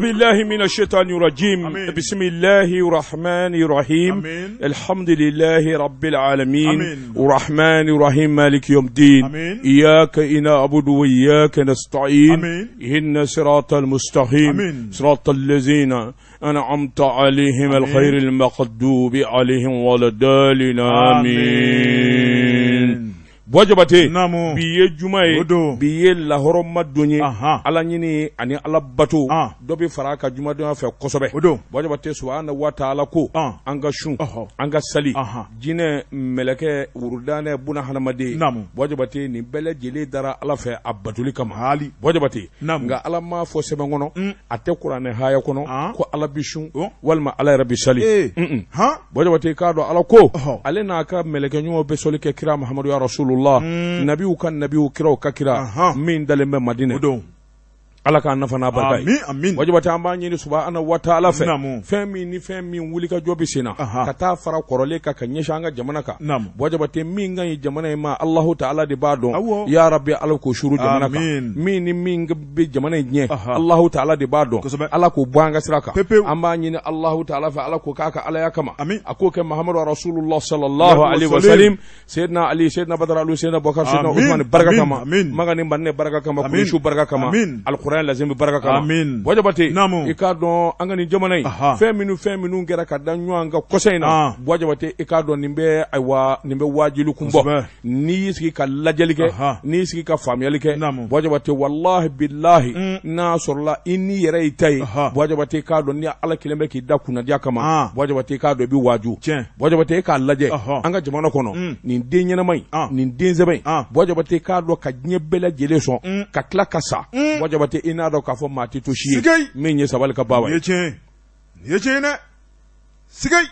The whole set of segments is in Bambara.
بالله من الشيطان الرجيم. آمين. بسم الله الرحمن الرحيم. آمين. الحمد لله رب العالمين. آمين. الرحمن الرحيم مالك يوم الدين. آمين. إياك نعبد وإياك نستعين. آمين. إن صراط المستقيم. آمين. صراط الذين أنعمت عليهم آمين. الخير المغضوب عليهم ولا الضالين. آمين. Buwa Jabate, Naamu. bi ye juma ye. O don. Bi ye lahɔrɔma don ye. Ala ɲini ani ala bato dɔ bɛ fara a kan jumadonya fɛ kosɛbɛ. O don. Buwa Jabate, subahana wa taala ko an ka sun, an ka sali, jinɛ, mɛlɛkɛ, wurudanɛ, buna hadamaden. Naamu. Buwa Jabate, nin bɛɛ lajɛlen dara ala fɛ a batoli kama. Haali. Buwa Jabate, Naamu. nka ala m'a fɔ sɛbɛn kɔnɔ, a tɛ kuranɛ haya kɔnɔ ko ala bi sun Oh. walima ala yɛrɛ bi sali. Ee. Han. Buwa Jabate, k'a dɔn ala ko ale n'a ka mɛlɛkɛ ɲumanw bɛ sɔli kɛ kira Mahamadu ya Rasulullah, nabiw ka nabiw, kiraw ka kira, min dalen bɛ Madinɛ. O don. Ala k'an nafa n'a barika ye. Amin, amin. Buwa Jabate, an b'a ɲini subahana wa taala fɛ, Naamu. fɛn min ni fɛn min wuli ka jɔ bɛ sen na ka taa fara kɔrɔlen kan ka ɲɛsin an ka jamana kan. Naamu. Buwa Jabate, min ka ɲi jamana in ma, Alahu taala de b'a dɔn. Awɔ. Ya Rabi, Ala k'o suru jamana kan. Amin. Min ni min bɛ jamana in tiɲɛ, Alahu taala de b'a dɔn. Ala k'o bɔ an ka sira kan. Pepewu. An b'a ɲini Alahu taala fɛ, Ala k'o k'a ka alaya kama. Amin. A k'o kɛ Mahamadu Rasulullah sallallahu alaihi wa sallam, Seydina Ali, Seydina Badara Alu, Seydina Bubakar, Seydina Amin. Usmani barika Amin. kama. Amin. Maka ni Madinɛ barika kama, Amin. Kuresu barika kama, Amin. Alikuran lazimi barika kama. Amin. Buwa Jabate, Naamu. i k'a dɔn an ka nin jamana in, fɛn minnu kɛra ka da ɲɔgɔn kan kɔsa in na, Buwa Jabate, i k'a dɔn nin bɛ, ayiwa, nin bɛ waajuli kun bɔ. N'i y'i sigi ka lajɛli kɛ, n'i y'i sigi ka faamuyali kɛ, Buwa Jabate, walahi bilahi, n'a sɔrɔla i n'i yɛrɛ y'i ta ye, Buwa Jabate, i k'a dɔn ni Ala kelen bɛ k'i da kunnadiya kama, Buwa Jabate, i k'a dɔn i bɛ waaju. Buwa Jabate, e k'a lajɛ an ka jamana kɔnɔ, nin den ɲɛnama in, nin den sɛbɛ in, Buwa Jabate, i k'a dɔn ka diɲɛ bɛɛ lajɛlen sɔn ka tila ka sa, Buwa Jabate, i n'a dɔn k'a fɔ maa tɛ to si ye Sigei. min ye sabali ka bawa Nin ye. ye tiɲɛ ye. Nin ye tiɲɛ ye dɛ. Sigei.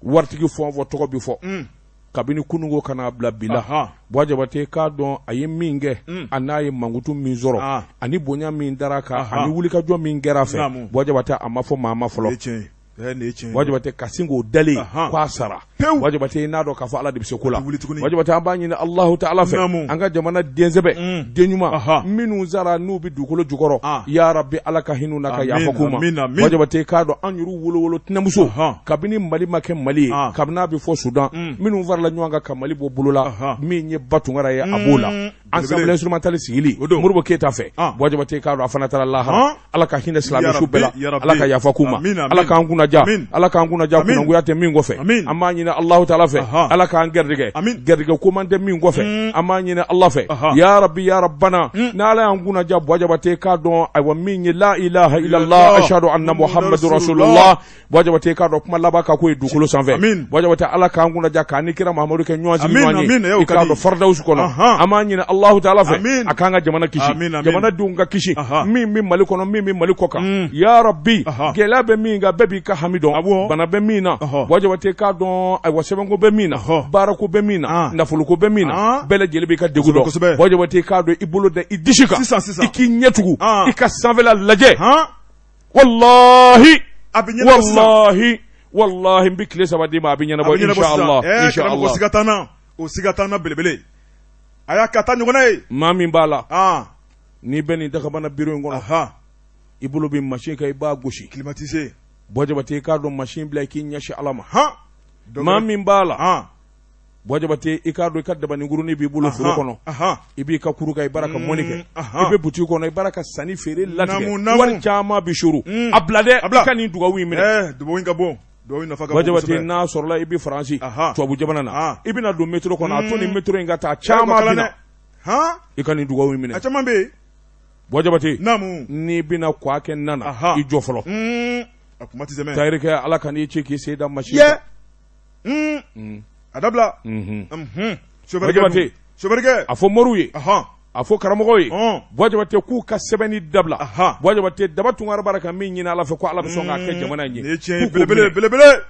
Waritigi fɛn o fɛn tɔgɔ bɛ fɔ kabini kununko ka n'a bila bi la, Buwa Jabate, k'a dɔn a ye min kɛ, a n'a ye mankutu min sɔrɔ, ani bonya min dara a kan, ani wulikajɔ min kɛra a fɛ, Buwa Jabate, a ma fɔ maa ma Nin fɔlɔ. ye tiɲɛ ye. Ɛ, nin ye tiɲɛ ye. Buwa Jabate, ka sin k'o dalen k'a sara, Pewu. Buwa Jabate, i n'a dɔn k'a fɔ Ala de bɛ se ko la. A tɛ wuli tuguni. Buwa Jabate, an b'a ɲini Alahu taala fɛ, an ka jamana densɛbɛ, den ɲuman minnu sara n'u bɛ dugukolo jukɔrɔ, ya Rabi, Ala ka hinɛ u na ka Amin, yafa k'u ma. amin, amin. Buwa Jabate, k'a dɔn an yɛrɛ wolo tɛnɛmuso, kabini Mali ma kɛ Mali ye, kabini a bɛ fɔ Sudan, minnu farala ɲɔgɔn kan ka Mali bɔ bolo la, min ye Ba Tunkara ye, a b'o la. Belebele. Ensemble instrumental sigili O don. Modibo Keyita fɛ, Buwa Jabate, k'a dɔn a fana taara lahara. Ala ka hinɛ silamɛ su bɛɛ la. Ya Rabbi, Ala ka yafa k'u ma. Amin, amin. Ala k'an kunnaja. Amin. Ala k'an kunnaja. Amin. Kunangoya tɛ min kɔfɛ, Amin. an b'a ɲini Alahu taala fɛ, Ala k'an gɛrɛjɛgɛ. Amin. Gɛrɛjɛgɛ ko man tɛ min kɔfɛ, an b'a ɲini Ala fɛ, ya Rabbi, ya Rabbana, n'Ala y'an kunnaja, Buwa Jabate, k'a dɔn, ayiwa, min ye la ilaha illallah, ashhadu anna muhammadu rasulullah, Buwa Jabate, k'a dɔn kuma laban ka ko ye dugukolo sanfɛ. Amin. Buwa Jabate, Ala k'an kunnaja k'an ni kira Mahamadu kɛ ɲɔgɔn sigi Amin, ɲɔgɔn amin, ye, eh, o i ka k'a di. dɔn faridawusu kɔnɔ. An b'a ɲini Alahu taala fɛ, Amin. a k'an ka jamana kisi, Amin, amin. jamanadenw ka kisi, min bɛ Mali kɔnɔ, min bɛ Mali kɔ kan, ya Rabbi. Gɛlɛya bɛ min kan, bɛɛ b'i ka hami dɔn. Bana bɛ min na, Buwa Jabate, k'a dɔn, ayiwa, sɛbɛnko bɛ min na, baarako bɛ min na, nafoloko bɛ min na, bɛɛ lajɛlen b'i ka degun dɔn. Buwa Jabate, k'a dɔn i bolo da i disi kan, Sisan, sisan. i k'i ɲɛ tugu, i ka sanfɛla lajɛ, Han. walahi, A bɛ ɲɛnabɔ sisan. walahi, walahi, n bɛ tile 3 d'i ma, a bɛ A ɲɛnabɔ, bɛ ɲɛnabɔ sisan. inshallah. Ɛ, karamɔgɔ, Inshallah. siga t'an na. O siga t'an na belebele. A y'a ka taa ɲɔgɔnna ye. Maa min b'a la, n'i bɛ nin dakabana biro in kɔnɔ, i bolo bɛ machine kan, i b'a gosi, Climatisé. Buwa Jabate, i k'a dɔn machine bila, i k'i ɲɛsin Ala ma. Han. Maa min b'a la, Buwa Jabate, i k'a dɔn i ka dabanikurunin b'i bolo foro kɔnɔ, i b'i ka kuru kan, i b'a ka mɔni kɛ, i bɛ boutique kɔnɔ, i b'a ka sanni feere latigɛ, Naamu, naamu. wari caman bɛ suru, a bila dɛ, A bila. i ka nin dugawu in minɛ. Ɛ, dubabu in ka bon. Dubabu in nafa ka Buwa bon Jabate, kosɛbɛ. n'a sɔrɔla i bɛ Faransi, tubabu jamana na, i bɛna don métro kɔnɔ, a to nin métro in ka taa, caman kalan bɛ na, dɛ. Han. i ka nin dugawu in minɛ. A caman bɛ yen. Buwa Jabate, n'i bɛna kɔ a kɛ na na, i jɔ fɔlɔ. A kuma tɛ tɛmɛ. Tayirikɛ, Ala ka n'i ci k'i sen da machine Yɛ. kan. A dabila. Buwa Jabate, Sofɛrikɛ. a fɔ moriw ye, a fɔ karamɔgɔw ye, Buwa Jabate, k'u ka sɛbɛnni dabila. Buwa Jabate, Daba Tunkara b'a la ka min ɲini Ala fɛ ko Ala bɛ sɔn k'a kɛ jamana in ye, Nin ye tiɲɛ ye k'u k'o belebele minɛ. belebele.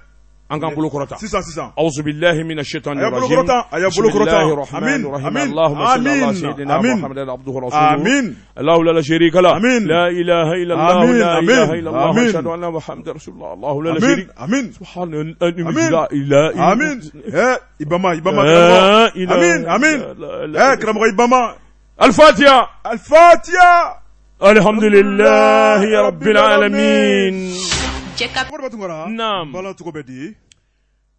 An k'an bolo kɔrɔta. Sisan, sisan. أعوذ بالله من الشيطان A y'a bolo الرجيم. kɔrɔta, a y'a بسم bolo kɔrɔta. الله الرحمن Amin, الرحيم. amin, اللهم صل على amin, سيدنا amin. محمد عبده ورسوله. Amin. الله لا شريك له. Amin. لا إله إلا الله. Amin, لا amin, إله إلا الله. amin. أشهد أن محمد رسول الله. الله لا Amin, شريك. amin. سبحان الله. Amin. لا إله إلا Amin. Ɛ, i bama, i bama La karamɔgɔ. ilaha Amin, amin. illa Ɛ, karamɔgɔ, i bama. الفاتحة. Al-Fatiha. Alhamdulillahi rabbil alamin. Naam. Bala cogo bɛ di?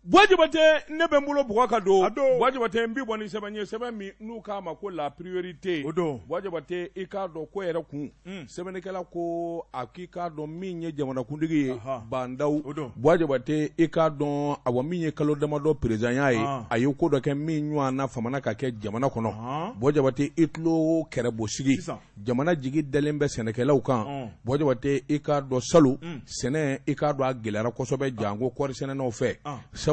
Buwa Jabate, ne bɛ n bolo bugɔ ka don. Buwa Jabate, n bi bɔ ni sɛbɛn ye, sɛbɛn min n'u k'a ma ko La Priorité. O don. Buwa Jabate, i k'a dɔn ko yɛrɛ kun. Sɛbɛnnikɛla ko a k'i k'a dɔn min ye jamanakuntigi ye, Ba Ndaw. O don. Buwa Jabate, i k'a dɔn awa min ye kalo damadɔ perezanya ye, a ye ko dɔ kɛ min ɲɔgɔnna famana ka kɛ jamana kɔnɔ. Buwa Jabate, i tulo kɛrɛbosigi. Sisan. Jamana jigi dalen bɛ sɛnɛkɛlaw kan. Buwa Jabate, i k'a dɔn salon sɛnɛ, i k'a dɔn a gɛlɛyara kosɛbɛ janko kɔɔri sɛnɛnaw fɛ.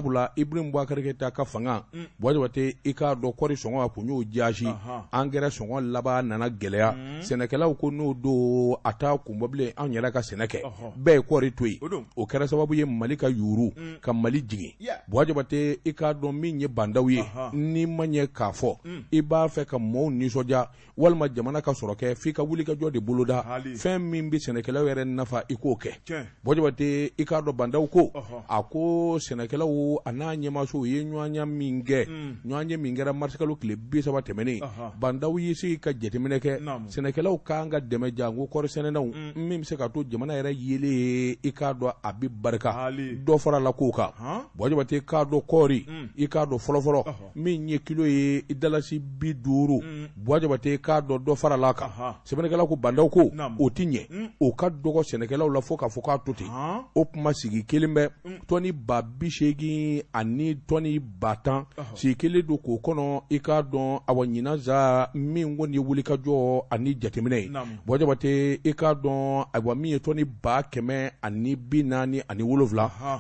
Sabula Ibrahim Boubacar Keita ka fanga, Buwa Jabate, i k'a dɔn kɔɔri sɔngɔ a kun y'o jaasi, angɛrɛ sɔngɔ laban nana gɛlɛya. Sɛnɛkɛlaw ko n'o don a t'a kun bɔ bilen, anw yɛrɛ ka sɛnɛ kɛ, bɛɛ ye kɔɔri to yen. O kɛra sababu ye Mali ka yuuru ka Mali jigin. Buwa Jabate, i k'a dɔn min ye Ba Ndaw ye, n'i ma ɲɛ k'a fɔ i b'a fɛ ka mɔɔw nisɔndiya walima jamana ka sɔrɔ kɛ, f'i ka wulikajɔ de boloda, fɛn min bɛ sɛnɛkɛlaw yɛrɛ nafa i k'o kɛ. Buwa Jabate, i k'a dɔn Ba Ndaw ko a ko sɛnɛkɛlaw a n'a ɲɛmaasow ye ɲɔgɔnya min kɛ, ɲɔgɔnye min kɛra marisikalo tile 30 tɛmɛnen, Ba Ndaw y'i sigi ka jateminɛ kɛ, sɛnɛkɛlaw kan ka dɛmɛ janko kɔɔri sɛnɛnaw, min bɛ se ka to jamana yɛrɛ yelen ye, i k'a dɔn a bɛ barika dɔ farala kow kan. Buwa Jabate, i k'a dɔn kɔɔri, i k'a dɔn fɔlɔfɔlɔ min ye kilo ye dalasi 50, Buwa Jabate, k'a dɔn dɔ farala a kan. Sɛbɛnnikɛla ko Ba Ndaw ko o tɛ ɲɛ, o ka dɔgɔ sɛnɛkɛlaw la fo k'a fɔ k'a to ten. O tuma sigi kelen bɛ tɔni 80,000 ani tɔni 10,000 sigi kelen don k'o kɔnɔ, i k'a dɔn awa ɲinan sa min kɔni ye wulikajɔ ani jateminɛ ye. Buwa Jabate, i k'a dɔn ayiwa min ye tɔni 147,000,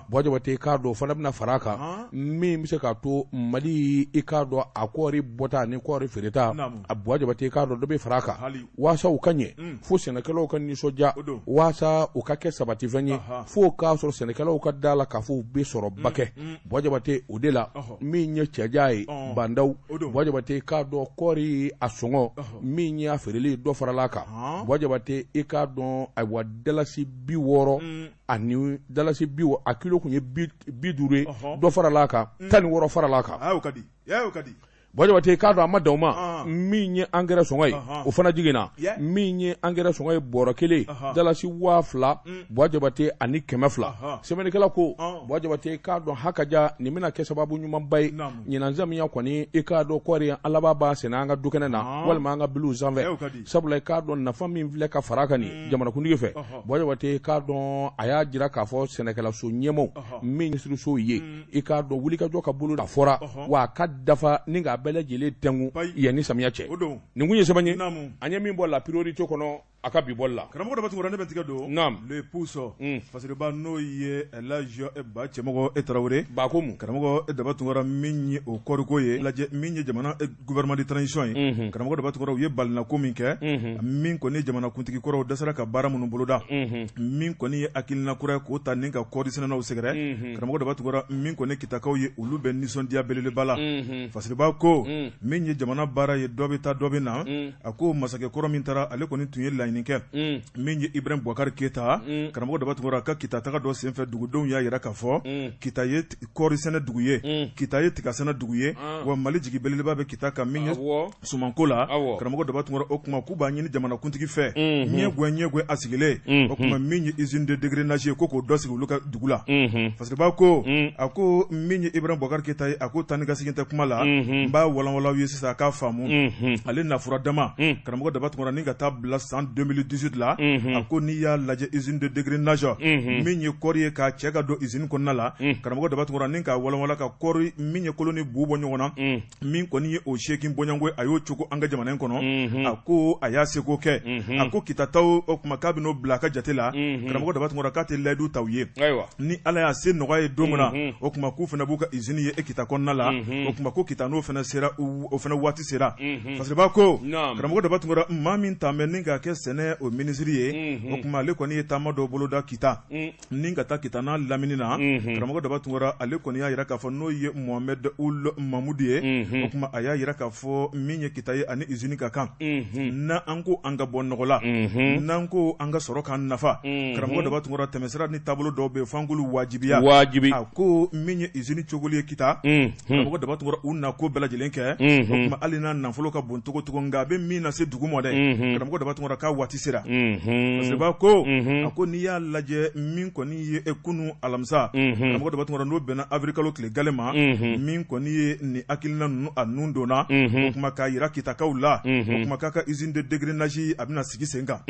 Buwa Jabate, i k'a dɔn o fana bɛna fara a kan, min bɛ se k'a to Mali, i k'a dɔn a kɔɔri bɔta ani kɔɔri feereta, a Buwa Jabate, i k'a dɔn dɔ bɛ fara a kan waasa u ka ɲɛ, fo sɛnɛkɛlaw ka nisɔndiya, waasa u ka kɛ sabatifɛn ye, fo k'a sɔrɔ sɛnɛkɛlaw ka da la k'a fɔ u bɛ sɔrɔba kɛ. Buwa Jabate, o de la min ye cɛja ye Ba Ndaw, Buwa Jabate, i k'a dɔn kɔɔri a sɔngɔ min y'a feereli dɔ farala a kan. Buwa Jabate, i k'a dɔn ayiwa dalasi 60 ani dalasi bi a kilo tun ye 50 ye, dɔ farala a kan, 16 farala a kan. Buwa Jabate, i k'a dɔn a ma dan o ma, min ye angɛrɛ sɔngɔ ye o fana jiginna, min ye angɛrɛ sɔngɔ ye bɔrɔ kelen dalasi 2000, Buwa Jabate, ani 200. Sɛbɛnnikɛla ko Buwa Jabate, i k'a dɔn hakaja nin bɛna kɛ sababu ɲumanba ye ɲinan samiya kɔni, i k'a dɔn kɔɔri an laban b'a sɛnɛ an ka dukɛnɛ na walima an ka biliw sanfɛ, sabula i k'a dɔn nafa min filɛ ka fara a kan nin jamanakuntigi fɛ. Buwa Jabate, i k'a dɔn a y'a jira k'a fɔ sɛnɛkɛlaso ɲɛmaaw min minisiriso ye, i k'a dɔn wulikajɔ ka bolo a fɔra wa a ka dafa ni k'a bɛɛ lajɛlen tɛnku yanni samiya cɛ. Nin kun ye sɛbɛn ye an ye min bɔ La Priorité kɔnɔ a ka bi bɔli la. Karamɔgɔ Daba Tunkara, ne bɛ tigɛ don. Naam. Le Pouce. Fasiriba n'o ye Elhaji Ba Cɛmɔgɔ e Tarawele. Ba ko mun? Karamɔgɔ Daba Tunkara, min ye o kɔɔriko ye lajɛ, min ye jamana gouvernement de transition ye. Karamɔgɔ Daba Tunkara, u ye balinako min kɛ, min kɔni ye jamanakuntigi kɔrɔw dɛsɛra ka baara minnu boloda, min kɔni ye hakilina kura ye k'o ta ni ka kɔɔri sɛnɛnaw sɛgɛrɛ. Karamɔgɔ Daba Tunkara, min kɔni kitakaw ye, olu bɛ nisɔndiya belebeleba la. Fasiriba ko min ye jamana baara ye, dɔ bɛ taa dɔ bɛ na. A ko masakɛ kɔrɔ min taara, ale kɔni tun ye laɲini kɛ, min ye Ibrahim Boubacar Keita. Karamɔgɔ Daba Tunkara ka Kita taga dɔ senfɛ, dugudenw y'a jira k'a fɔ Kita ye kɔɔri sɛnɛ dugu ye, Kita ye tiga sɛnɛ dugu ye, wa Mali jigi belebeleba bɛ Kita kan min ye sumanko la. Karamɔgɔ Daba Tunkara, o tuma k'u b'a ɲini jamanakuntigi fɛ, ɲɛgɛn ɲɛgɛn a sigilen, o tuma min ye usine de dégrainage ye, ko k'o dɔ sigi olu ka dugu la. Fasiriba ko a ko min ye Ibrahim Boubacar Keita ye, a ko taa ni ka segin tɛ kuma la, n b'a walanwalan aw ye sisan a k'a faamu. Ale nafura dama, karamɔgɔ Daba Tunkara, ni ka taa bila san 2018 la, a ko n'i y'a lajɛ usine de dégrainage min ye kɔɔri ye k'a cɛ ka don usine kɔnɔna la, karamɔgɔ Daba Tunkara, ni k'a walanwalan ka kɔɔri min ye kolo ni bu bɔ ɲɔgɔn na, min kɔni ye o 8 bɔɲɔgɔnko ye, a y'o cogo an ka jamana in kɔnɔ. A ko a y'a seko kɛ. A ko kitataw, o tuma k'a bɛn'o bila a ka jate la. Karamɔgɔ Daba Tunkara k'a tɛ layidu ta u ye, ni Ala y'a se nɔgɔya ye don min na, o tuma k'u fana b'u ka usine ye e Kita kɔnɔna la. O tuma ko Kita n'o fana sera, o fana waati sera. Fasiriba ko karamɔgɔ Daba Tunkara, maa min tun bɛ ni k'a kɛ sɛnɛ o minisiri ye, o tuma ale kɔni ye taama dɔ boloda Kita ni ka taa Kita n'a lamini na. Karamɔgɔ Daba Tunkara, ale kɔni y'a jira k'a fɔ n'o ye Mohamed Ould Mamudu ye, o tuma a y'a jira k'a fɔ min ye Kita ye ani usine ka kan, n'an ko an ka bɔ nɔgɔ la, n'an ko an ka sɔrɔ k'an nafa, karamɔgɔ Daba Tunkara, tɛmɛsira ni taabolo dɔw bɛ yen f'an k'olu wajibiya. Wajibi. A ko min ye usine cogoli ye Kita, karamɔgɔ Daba Tunkara, u na ko bɛɛ lajɛlen kɛ, o tuma hali n'a nafolo ka bon cogo cogo, nka a bɛ min na se dugu ma dɛ, karamɔgɔ Daba Tunkara k'a waati sera. Fasiriba ko a ko n'i y'a lajɛ min kɔni ye kunun alamisa, karamɔgɔ Daba Tunkara, n'o bɛnna avril kalo tile gale ma, min kɔni ye nin hakilina ninnu a nun donna, o kuma k'a yira Kitakaw la, o kuma k'a ka usine de dégrainage a bɛna sigi sen kan.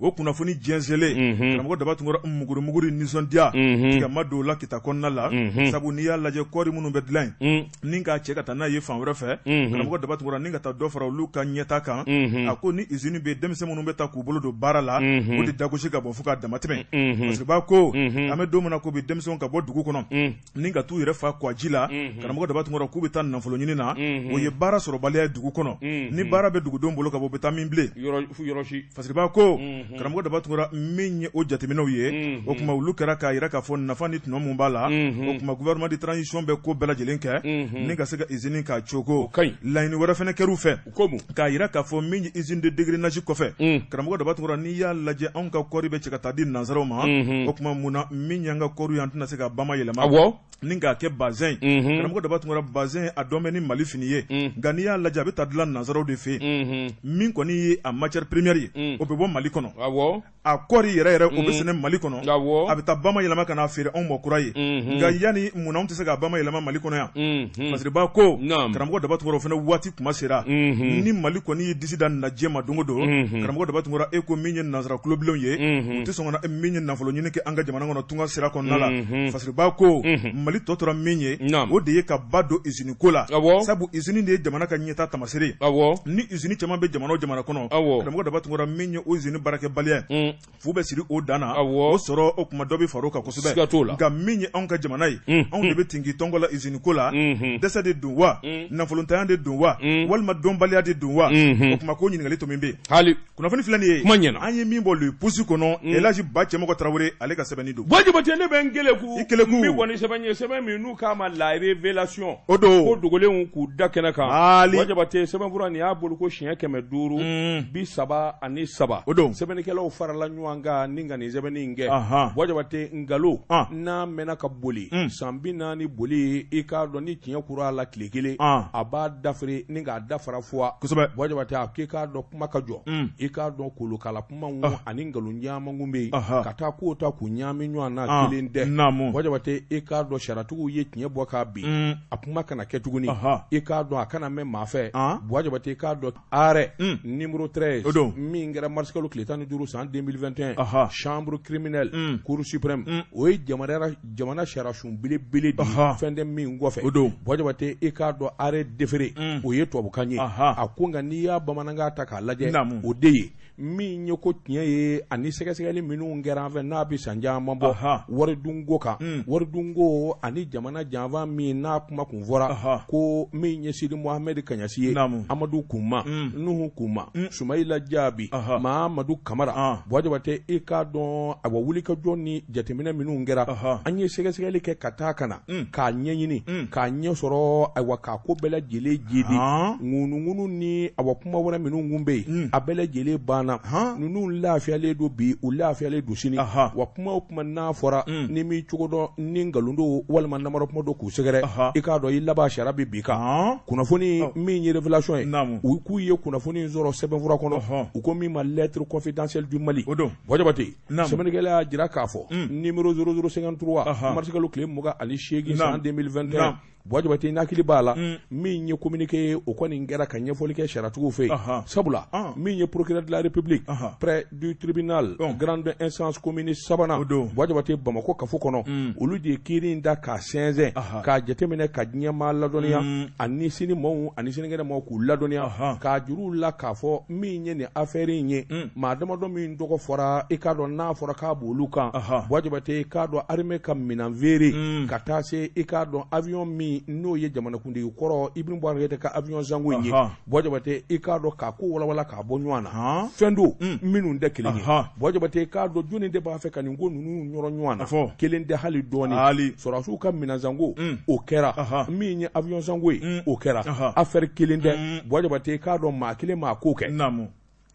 O kunnafoni jɛnsɛnlen, karamɔgɔ Daba Tunkara, muguri nisɔndiya tigɛ ma don la Kita kɔnɔna la, sabu n'i y'a lajɛ kɔɔri minnu bɛ dilan yen ni k'a cɛ ka taa n'a ye fan wɛrɛ fɛ, karamɔgɔ Daba Tunkara, ni ka taa dɔ fara olu ka ɲɛta kan, a ko ni usine bɛ denmisɛn minnu bɛ taa k'u bolo don baara la, o de dagosi ka bɔ fo k'a damatɛmɛ. Fasiriba ko an bɛ don min na ko bi, denmisɛnw ka bɔ dugu kɔnɔ ni ka t'u yɛrɛ fa kwaji la, karamɔgɔ Daba Tunkara, k'u bɛ taa nafolo ɲini na, o ye baara sɔrɔbaliya ye dugu kɔnɔ. Ni baara bɛ dugudenw bolo ka bɔ, u bɛ taa min bilen? Fasiriba ko, karamɔgɔ Daba Tunkara, min ye o jateminɛw ye, o tuma olu kɛra k'a jira k'a fɔ nafa ni tɔnɔ mun b'a la. O tuma gouvernement de transition bɛ ko bɛɛ lajɛlen kɛ ni ka se ka usine k'a cogo. Laɲini wɛrɛ fana kɛr'u fɛ k'a jira k'a fɔ min ye usine de dégrainage kɔfɛ, karamɔgɔ Daba Tunkara, n'i y'a lajɛ anw ka kɔɔri bɛ cɛ ka taa di nansaraw ma, o tuma mun na min y'an ka kɔɔri ye, an tɛna se ka bamayɛlɛma ni k'a kɛ bazin? Karamɔgɔ Daba Tunkara, bazin a dɔn bɛ ni Mali fini ye, nka n'i y'a lajɛ a bɛ taa dilan nansaraw de fɛ yen. Min kɔni ye a matière première ye, o bɛ bɔ Mali kɔnɔ. A kɔɔri yɛrɛ yɛrɛ, o bɛ sɛnɛ Mali kɔnɔ, a bɛ taa bamayɛlɛma ka n'a feere anw ma kura ye. Nka yanni, mun na anw tɛ se k'a bamayɛlɛma Mali kɔnɔ yan? Fasiriba ko, karamɔgɔ Daba Tunkara, o fana waati kuma sera. Ni Mali kɔni ye disi da najɛ ma don o don, karamɔgɔ Daba Tunkara, e ko min ye nansara kulobilenw ye, u tɛ sɔn ka min ye nafolo ɲini kɛ an ka jamana kɔnɔ tunga sira kɔnɔna la. Fasiriba ko Mali tɔ tora min ye, o de ye ka ba don usine ko la, sabu usine de ye jamana ka ɲɛta tamasere. Ni usine caman bɛ jamana o jamana kɔnɔ, karamɔgɔ Daba Tunkara, min ye o usine baarakɛbaliya, fu bɛ siri o dan na, o sɔrɔ, o kuma dɔ bɛ far'o kan kosɛbɛ. Nka min ye anw ka jamana ye, anw de bɛ tinki tɔngɔ la usine ko la. Dɛsɛ de don wa, nafolontanya de don wa, walima dɔnbaliya de don wa? O kuma ko ɲininkali to min bɛ yen. Kunnafoni filɛ nin ye, kuma ɲɛna. An ye min bɔ Le Pouce kɔnɔ, Elhaji Ba Cɛmɔgɔ Tarawele, ale ka sɛbɛnni don. Buwa Jabate, ne bɛ n keleku. I keleku. N bɛ bɔ ni sɛbɛn ye, sɛbɛn min n'u k'a ma La Révélation. O don. Ko dogolenw k'u da kɛnɛ kan. Haali. Buwa Jabate, sɛbɛnfura nin y'a bolo ko siɲɛ 533. O don. Sɛbɛnnikɛlaw farala ɲɔgɔn kan ni ka nin sɛbɛnni in kɛ. Buwa Jabate, nkalon n'a mɛnna ka boli san 40 boli, i k'a dɔn ni tiɲɛ kura a la tile kelen, a b'a dafiri ni k'a dafara fɔ. Kosɛbɛ. Buwa Jabate, a k'i k'a dɔn kuma ka jɔ, i k'a dɔn kolokala kumaw ani nkalon caman kun bɛ yen ka taa kow ta k'u ɲaami ɲɔgɔn na, kelen tɛ. Buwa Jabate, i k'a dɔn sariyatigiw ye tiɲɛ bɔ k'a bin, a kuma kana kɛ tuguni, i k'a dɔn a kana mɛn maa fɛ. Buwa Jabate, i k'a dɔn arrêt numéro 13, O don. min kɛra mars kalo tile 15 san 2021, chambre criminelle, cour suprême, o ye jamana sariyasun belebele de ye, fɛn tɛ min kɔfɛ. O don. Buwa Jabate, i k'a dɔn arrêt déféré, o ye tubabukan ye. A ko nka n'i y'a bamanankan ta k'a lajɛ, o de ye min ye ko tiɲɛ ye ani sɛgɛsɛgɛli minnu kɛra an fɛ n'a bɛ san caman bɔ waridunko kan, waridunko ani jamana janfa min n'a kuma kun fɔra, ko min ye Sidi Mohamɛdi Kaɲasi ye, Amadu Kuma, Nuhu Kuma, Sumayila Jaabi, Mahamadu Kamara. Buwa Jabate, i k'a dɔn awa wulikajɔ ni jateminɛ minnu kɛra, an ye sɛgɛsɛgɛli kɛ ka taa ka na k'a ɲɛɲini k'a ɲɛ sɔrɔ, ayiwa k'a ko bɛɛ lajɛlen jidi, ŋunuŋunu ni awa kuma wɛrɛ minnu kun bɛ yen, a bɛɛ lajɛlen banna. Ninnu lafiyalen don bi, u lafiyalen don sini. Wa kuma o kuma n'a fɔra, ni m'i cogo dɔn ni nkalon don walima namara kuma don k'u sɛgɛrɛ, i k'a dɔn i laban sariya bɛ bin i kan. Kunnafoni min ye révélation ye, u k'u ye kunnafoni in sɔrɔ sɛbɛnfura kɔnɔ, u ko min ma Lettre confidentielle du Mali. O don. Buwa Jabate, sɛbɛnnikɛla y'a jira k'a fɔ numéro 0053, mars kalo tile 28 san 2021. Buwa Jabate, n hakili b'a la, min ye communiqué ye, o kɔni kɛra ka ɲɛfɔli kɛ sariyatigiw fɛ yen, sabula min ye procureur de la République près du tribunal grande instance commune sabanan, Buwa Jabate, Bamakɔ kafo kɔnɔ, olu de ye kiiri in da k'a sɛnsɛn, k'a jateminɛ, ka diɲɛmaa ladɔnniya ani sini maaw ani sinikɛnɛ maaw k'u ladɔnniya, k'a juru la k'a fɔ min ye nin affaire in ye, maa damadɔ min tɔgɔ fɔra, i k'a dɔn n'a fɔra k'a b'olu kan. Buwa Jabate, i k'a dɔn armée ka minɛn feere ka taa se, i k'a dɔn avion min n'o ye jamanakuntigi kɔrɔ Ibrahim Boubacar Keïta ka avion sanko in ye, Buwa Jabate, i k'a dɔn k'a ko walawala k'a bɔ ɲɔgɔn na, fɛn don minnu tɛ kelen ye. Buwa Jabate, i k'a dɔn jɔnni de b'a fɛ ka nin ko ninnu nɔrɔ ɲɔgɔn na? Kelen tɛ hali dɔɔni. Sɔrɔdasiw ka minɛn sanko, o kɛra min ye, avion sanko ye, o kɛra, affaire kelen tɛ. Buwa Jabate, i k'a dɔn maa kelen maa ko kɛ.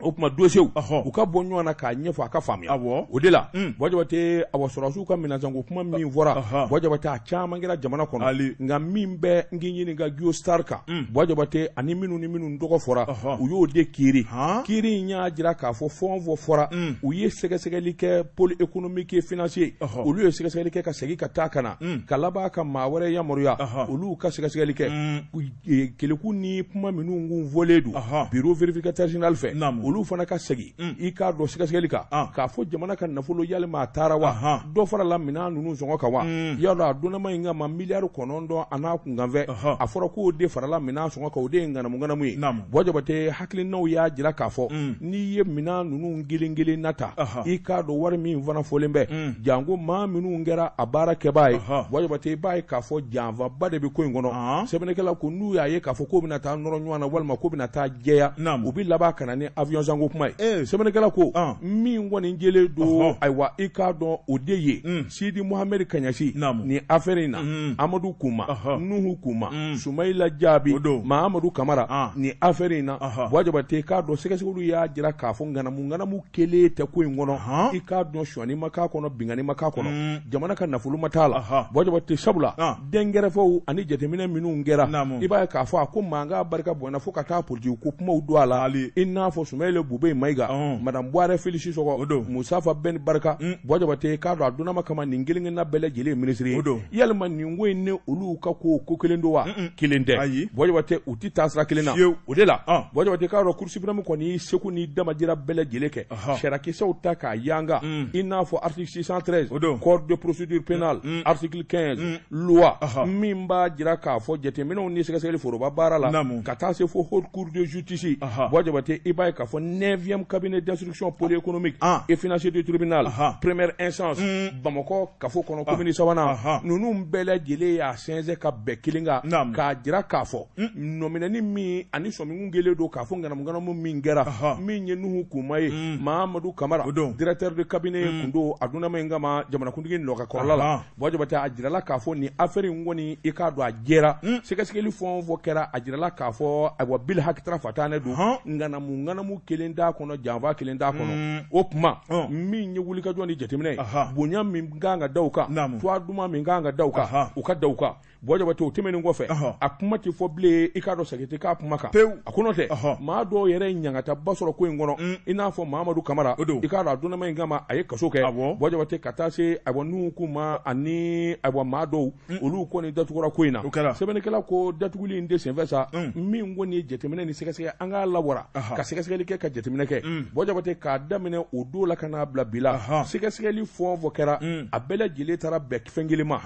O tuma dossiers u ka bɔ ɲɔgɔn na k'a ɲɛfɔ a ka faamuya. O de la, Buwa Jabate, awa sɔrɔdasiw ka minɛnsanko kuma min fɔra, Buwa Jabate, a caman kɛra jamana kɔnɔ, nka min bɛ n k'i ɲininka Guo Star kan, Buwa Jabate, ani minnu ni minnu tɔgɔ fɔra, u y'o de kiiri. Kiiri in y'a jira k'a fɔ fɛn o fɛn fɔra, u ye sɛgɛsɛgɛli kɛ pôle économique et financier, olu ye sɛgɛsɛgɛli kɛ ka segin ka taa ka na ka laban ka maa wɛrɛ yamaruya, olu ka sɛgɛsɛgɛli kɛ keleku ni kuma minnu kun fɔlen don bureau vérificateur général fɛ, olu fana ka segin i k'a dɔn sɛgɛsɛgɛli kan k'a fɔ jamana ka nafolo yalima a taara wa, dɔ farala minɛn ninnu sɔngɔ kan wa. Y'a dɔn a donnama in kama miliyari 9 a n'a kunkanfɛ, a fɔra k'o de farala minɛn sɔngɔ kan, o de ye ŋanamu ŋanamu ye. Buwa Jabate, hakilinaw y'a jira k'a fɔ n'i ye minɛn ninnu kelen kelen na ta, i k'a dɔn wari min fana fɔlen bɛ, janko maa minnu kɛra a baara kɛbaa ye, Buwa Jabate, i b'a ye k'a fɔ janfaba de bɛ ko in kɔnɔ. Sɛbɛnnikɛla ko n'u y'a ye k'a fɔ k'o bɛna taa nɔrɔ ɲɔgɔn na walima k'o bɛna taa jɛya, u bɛ laban ka na ni avion sanko kuma ye. Sɛbɛnnikɛla ko min kɔni jɛlen don, ayiwa, i k'a dɔn o de ye Sidi Muhamɛdi Kaɲasi nin affaire in na, Amadu Kuma, Nuhu Kuma, Sumayila Jaabi, Mahamadu Kamara nin affaire in na. Buwa Jabate, i k'a dɔn sɛgɛsɛgɛliw y'a jira k'a fɔ ŋanamu ŋanamu kelen tɛ ko in kɔnɔ. I k'a dɔn sonyani ma k'a kɔnɔ, binkanni ma k'a kɔnɔ, jamana ka nafolo ma t'a la, Buwa Jabate, sabula dɛnkɛrɛfɛw ani jateminɛ minnu kɛra, i b'a ye k'a fɔ a ko mankan barika bonyana fo ka taa politiki ko kumaw don a la, i n'a fɔ Sumayila Bubɛyi Mayiga, Madame Buwarɛ Felisi Sɔgɔ, Musafa Bɛn Barika. Buwa Jabate, k'a dɔn a donnama kama nin kelen-kelenna bɛɛ lajɛlen ye minisiri ye. Yalima nin ko in ni olu ka ko ko kelen don wa? Kelen tɛ, Buwa Jabate, u tɛ taa sira kelen na. O de la, Buwa Jabate, k'a dɔn Cour suprême kɔni y'i seko n'i damajira bɛɛ lajɛlen kɛ, sariyakisɛw ta k'a yanga, i n'a fɔ article 613 code de procédure pénale, article 15 loi min b'a jira k'a fɔ jateminɛw ni sɛgɛsɛgɛli foroba baara la, ka taa se fo haute cour de justice. Buwa Jabate, i b'a ye k'a fɔ 9e cabinet d'instruction pôle économique et financier du tribunal première instance Bamakɔ kafo kɔnɔ, commune sabanan, ninnu bɛɛ lajɛlen y'a sɛnsɛn ka bɛn kelen kan k'a jira k'a fɔ nɔminɛni min ani sɔminkun kelen don k'a fɔ ŋanamuŋanamu min kɛra, min ye Nuhu Kuma ye, Mahamadu Kamara, directeur de cabinet kun don a dunnama in kama jamanakuntigi nɔkakɔrɔla la. Buwa Jabate, a jirala k'a fɔ nin affaire in kɔni, i k'a dɔn a jɛra. Sɛgɛsɛgɛli fɛn o fɛn kɛra, a jirala k'a fɔ ayiwa bil hakitara fatanɛ don, ŋanamu ŋanamu kelen t'a kɔnɔ, janfa kelen t'a kɔnɔ. O tuma min ye wulikajɔ ni jateminɛ ye, bonya min kan ka da u kan, tuwa duman min kan ka da u kan, u ka da u kan. Buwa Jabate, o tɛmɛnen kɔfɛ, a kuma tɛ fɔ bilen, i k'a dɔn segin tɛ k'a kuma kan. A ko n'o tɛ, maa dɔw yɛrɛ ye ɲangataba sɔrɔ ko in kɔnɔ, i n'a fɔ Mahamadu Kamara. I k'a dɔn a donnama in kama a ye kaso kɛ, Buwa Jabate, ka taa se ayiwa Nuhu Kuma ani ayiwa maa dɔw, olu kɔni datugura ko in na. Sɛbɛnnikɛla ko datuguli in de senfɛ sa, min kɔni ye jateminɛ ni sɛgɛsɛgɛ, an k'a lawara ka sɛgɛsɛgɛli kɛ ka jateminɛ kɛ, Buwa Jabate, k'a daminɛ o don la ka n'a bila bi la, sɛgɛsɛgɛli fɛn o fɛn kɛra, a bɛɛ lajɛlen taara bɛn fɛn kelen ma.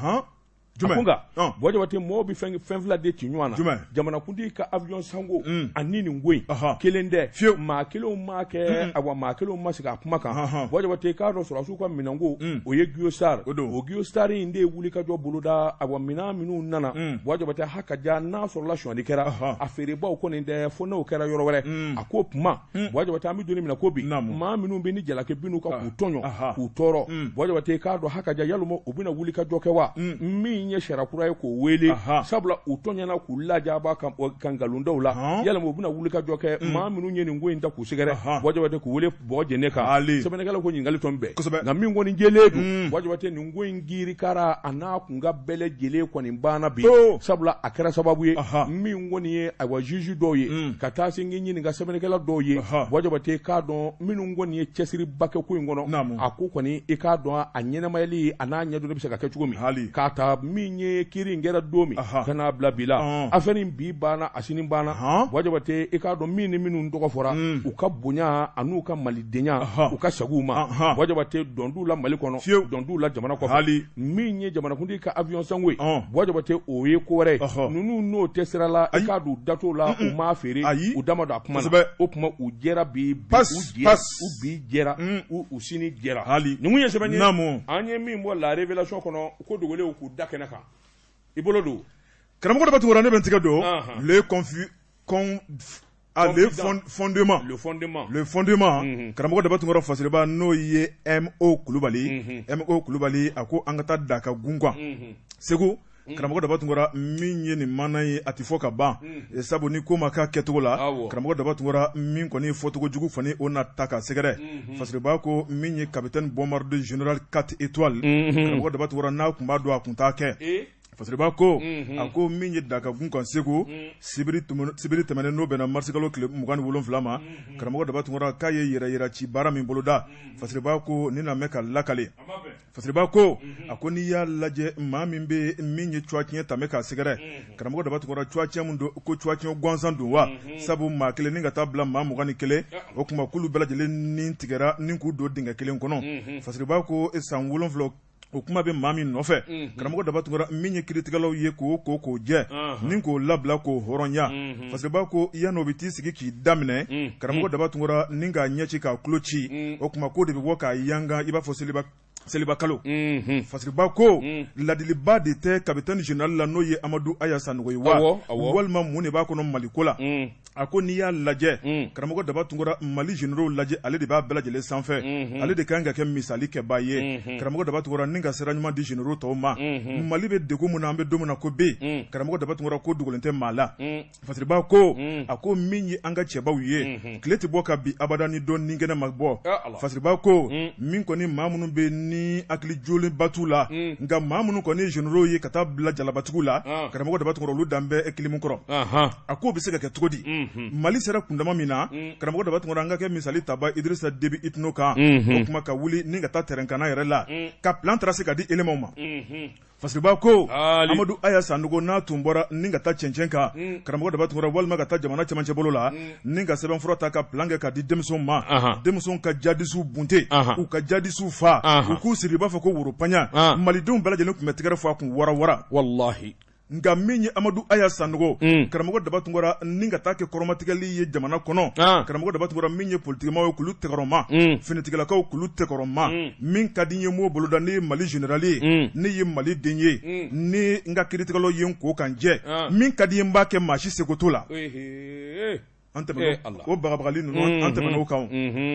Jumɛn? Nka Buwa Jabate, mɔgɔw bɛ fɛn fila de ci ɲɔgɔn na: jamanakuntigi ka avion sanko ani nin ko in. Kelen tɛ fiyewu, maa kelenw m'a kɛ, awa maa kelenw ma sigi a kuma kan. Buwa Jabate, k'a dɔn sɔrɔdasiw ka minɛnko, o ye Guo Star, o Guo Star in de ye wulikajɔ boloda. Awa minɛn minnu nana, Buwa Jabate, ha ka ja n'a sɔrɔla sonyali kɛra, a feerebaw kɔni tɛ, fo n'o kɛra yɔrɔ wɛrɛ. A ko kuma, Buwa Jabate, an bɛ don min na ko bi, maa minnu bɛ ni jalaki bin'u kan k'u tɔɲɔ k'u tɔɔrɔ, Buwa Jabate, k'a dɔn ha ka ja yalima u bɛna wulikajɔ kɛ wa, min ye sariya kura ye k'o wele, sabula u tɔɲɔna k'u lajaba ka nkalondaw la, yalima u bɛna wulikajɔ kɛ maa minnu ye nin ko in ta k'u sɛgɛrɛ, Buwa Jabate, k'u wele bɔgɔ jɛnen kan? Sɛbɛnnikɛla ko ɲininkali tɔ bɛɛ, nka min kɔni jɛlen don, Buwa Jabate, nin ko in kirikara a n'a kunkan bɛɛ lajɛlen kɔni banna bi, sabula a kɛra sababu ye min kɔni ye ayiwa juge dɔw ye, ka taa se k'i ɲininka sɛbɛnnikɛla dɔw ye, Buwa Jabate, k'a dɔn minnu kɔni ye cɛsiriba kɛ ko in kɔnɔ, a ko kɔni i k'a dɔn a ɲɛnamayali a n'a ɲɛdɔnni bɛ se ka kɛ cogo min, k'a ta min ye kiiri in kɛra don min ka n'a bila bi la, affaire in bi banna, a sini banna. Buwa Jabate, i k'a dɔn min ni minnu tɔgɔ fɔra, u ka bonya an'u ka malidenya, u ka segin u ma. Buwa Jabate, dɔn t'u la Mali kɔnɔ, dɔn t'u la jamana kɔfɛ. Min ye jamanakuntigi ka avion sanko ye, Buwa Jabate, o ye ko wɛrɛ ye. Ninnu n'o tɛ sira la, i k'a dɔn u dat'o la, u m'a feere, u da ma don a kuma na. O tuma u jɛra bi, u bi jɛra, u sini jɛra. Nin kun ye sɛbɛn ye an ye min bɔ La Révélation kɔnɔ, ko dogolenw k'u da kɛnɛ kan, i bolo don. Karamɔgɔ dɔ bɛ tugura, ne bɛ n tigɛ don le confi con ah, le fondement. Le fondement. Le fondement. Karamɔgɔ daba tunkara, fasiriba n'o ye M.O Kulubali. M.O Kulubali, a ko an ka taa da ka gun kan Segu. Karamɔgɔ Daba Tunkara, min ye nin maana ye, a tɛ fɔ ka ban, sabu ni ko ma k'a kɛcogo la, karamɔgɔ Daba Tunkara, min kɔni fɔcogo jugu fana, o na ta ka sɛgɛrɛ. Fasiriba ko min ye capitaine bombardier général 4 étoiles, karamɔgɔ Daba Tunkara, n'a tun b'a dɔn, a tun t'a kɛ. Fasiriba ko, a ko min ye Dakagun kan Segu, sibiri tɛmɛnen, n'o bɛnna marisikalo tile 27 ma, karamɔgɔ Daba Tunkara, k'a ye yɛrɛ yira ci baara min boloda, Fasiriba ko nin na mɛn ka lakale. Fasiriba ko, a ko n'i y'a lajɛ, maa min bɛ min ye cuwa tiɲɛ ta bɛ k'a sɛgɛrɛ, karamɔgɔ Daba Tunkara, cuwa tiɲɛ min don, ko cuwa tiɲɛ gansan don wa? Sabu maa kelen ni ka taa bila maa 21, o tuma k'olu bɛɛ lajɛlen ni tigɛra ni k'u don dingɛ kelen kɔnɔ. Fasiriba ko san 7, o kuma bɛ maa min nɔfɛ, karamɔgɔ Daba Tunkara, min ye kiiritigɛlaw ye k'o ko k'o jɛ ni k'o labila k'o hɔrɔnya. Fasiriba ko yan'o bɛ t'i sigi k'i daminɛ, karamɔgɔ Daba Tunkara, ni k'a ɲɛ ci k'a tulo ci, o tuma k'o de bɛ bɔ k'a yanga i b'a fɔ seliba kalo. Fasiriba ko ladiliba de tɛ capitaine général la, n'o ye Amadu Aya Sanogo ye wa, walima mun de b'a kɔnɔ Maliko la? A ko n'i y'a lajɛ, karamɔgɔ Daba Tunkara, Mali généraux lajɛ, ale de b'a bɛɛ lajɛlen sanfɛ, ale de kan ka kɛ misali kɛbaa ye, karamɔgɔ Daba Tunkara, ni ka sira ɲuman di généraux tɔw ma. Mali bɛ degun min na, an bɛ don min na ko bi, karamɔgɔ Daba Tunkara, ko dogolen tɛ maa la. Fasiriba ko, a ko min ye an ka cɛbaw ye, tile tɛ bɔ ka bin abada ni dɔ ni kɛnɛ ma bɔ. Fasiriba ko min kɔni, maa minnu bɛ ni hakili jolenba t'u la, nka maa minnu kɔni généraux ye ka taa bila jalabatigiw la, karamɔgɔ Daba Tunkara, olu dan bɛ kilimu kɔrɔ. A k'o bɛ se ka kɛ cogo di? Mali sera kundama min na, karamɔgɔ Daba Tunkara, an ka kɛ misali taba Idrissa Déby Itno kan, o kuma ka wuli ni ka taa terrain kana yɛrɛ la ka plan tracé ka di éléments ma. Fasiriba ko Amadu Aya Sanogo, n'a tun bɔra ni ka taa cɛncɛn kan, karamɔgɔ Daba Tunkara, walima ka taa jamana cɛmancɛ bolo la ni ka sɛbɛnfura ta ka plan kɛ ka di denmisɛnw ma, denmisɛnw ka jadisiw bunte, u ka jadisiw fa, u k'u siri i b'a fɔ ko woropaɲa, malidenw bɛɛ lajɛlen tun bɛ tɛgɛrɛ fɔ a kun wara wara. Walahi. Nka min ye Amadu Aya Sanogo, karamɔgɔ Daba Tunkara, ni ka taa kɛ kɔrɔmatigɛli ye jamana kɔnɔ, karamɔgɔ Daba Tunkara, min ye politikimaaw ye k'olu tɛgɛrɔma, finitigilakaw k'olu tɛgɛrɔma, min ka di n ye m'o boloda. Ne ye Mali général ye, ne ye Mali den ye, ni n ka kiiritigɛlaw ye n ko ka n jɛ, min ka di n ye n b'a kɛ, maa si seko t'o la. An tɛmɛna o bagabagali ninnu, an tɛmɛna o kan.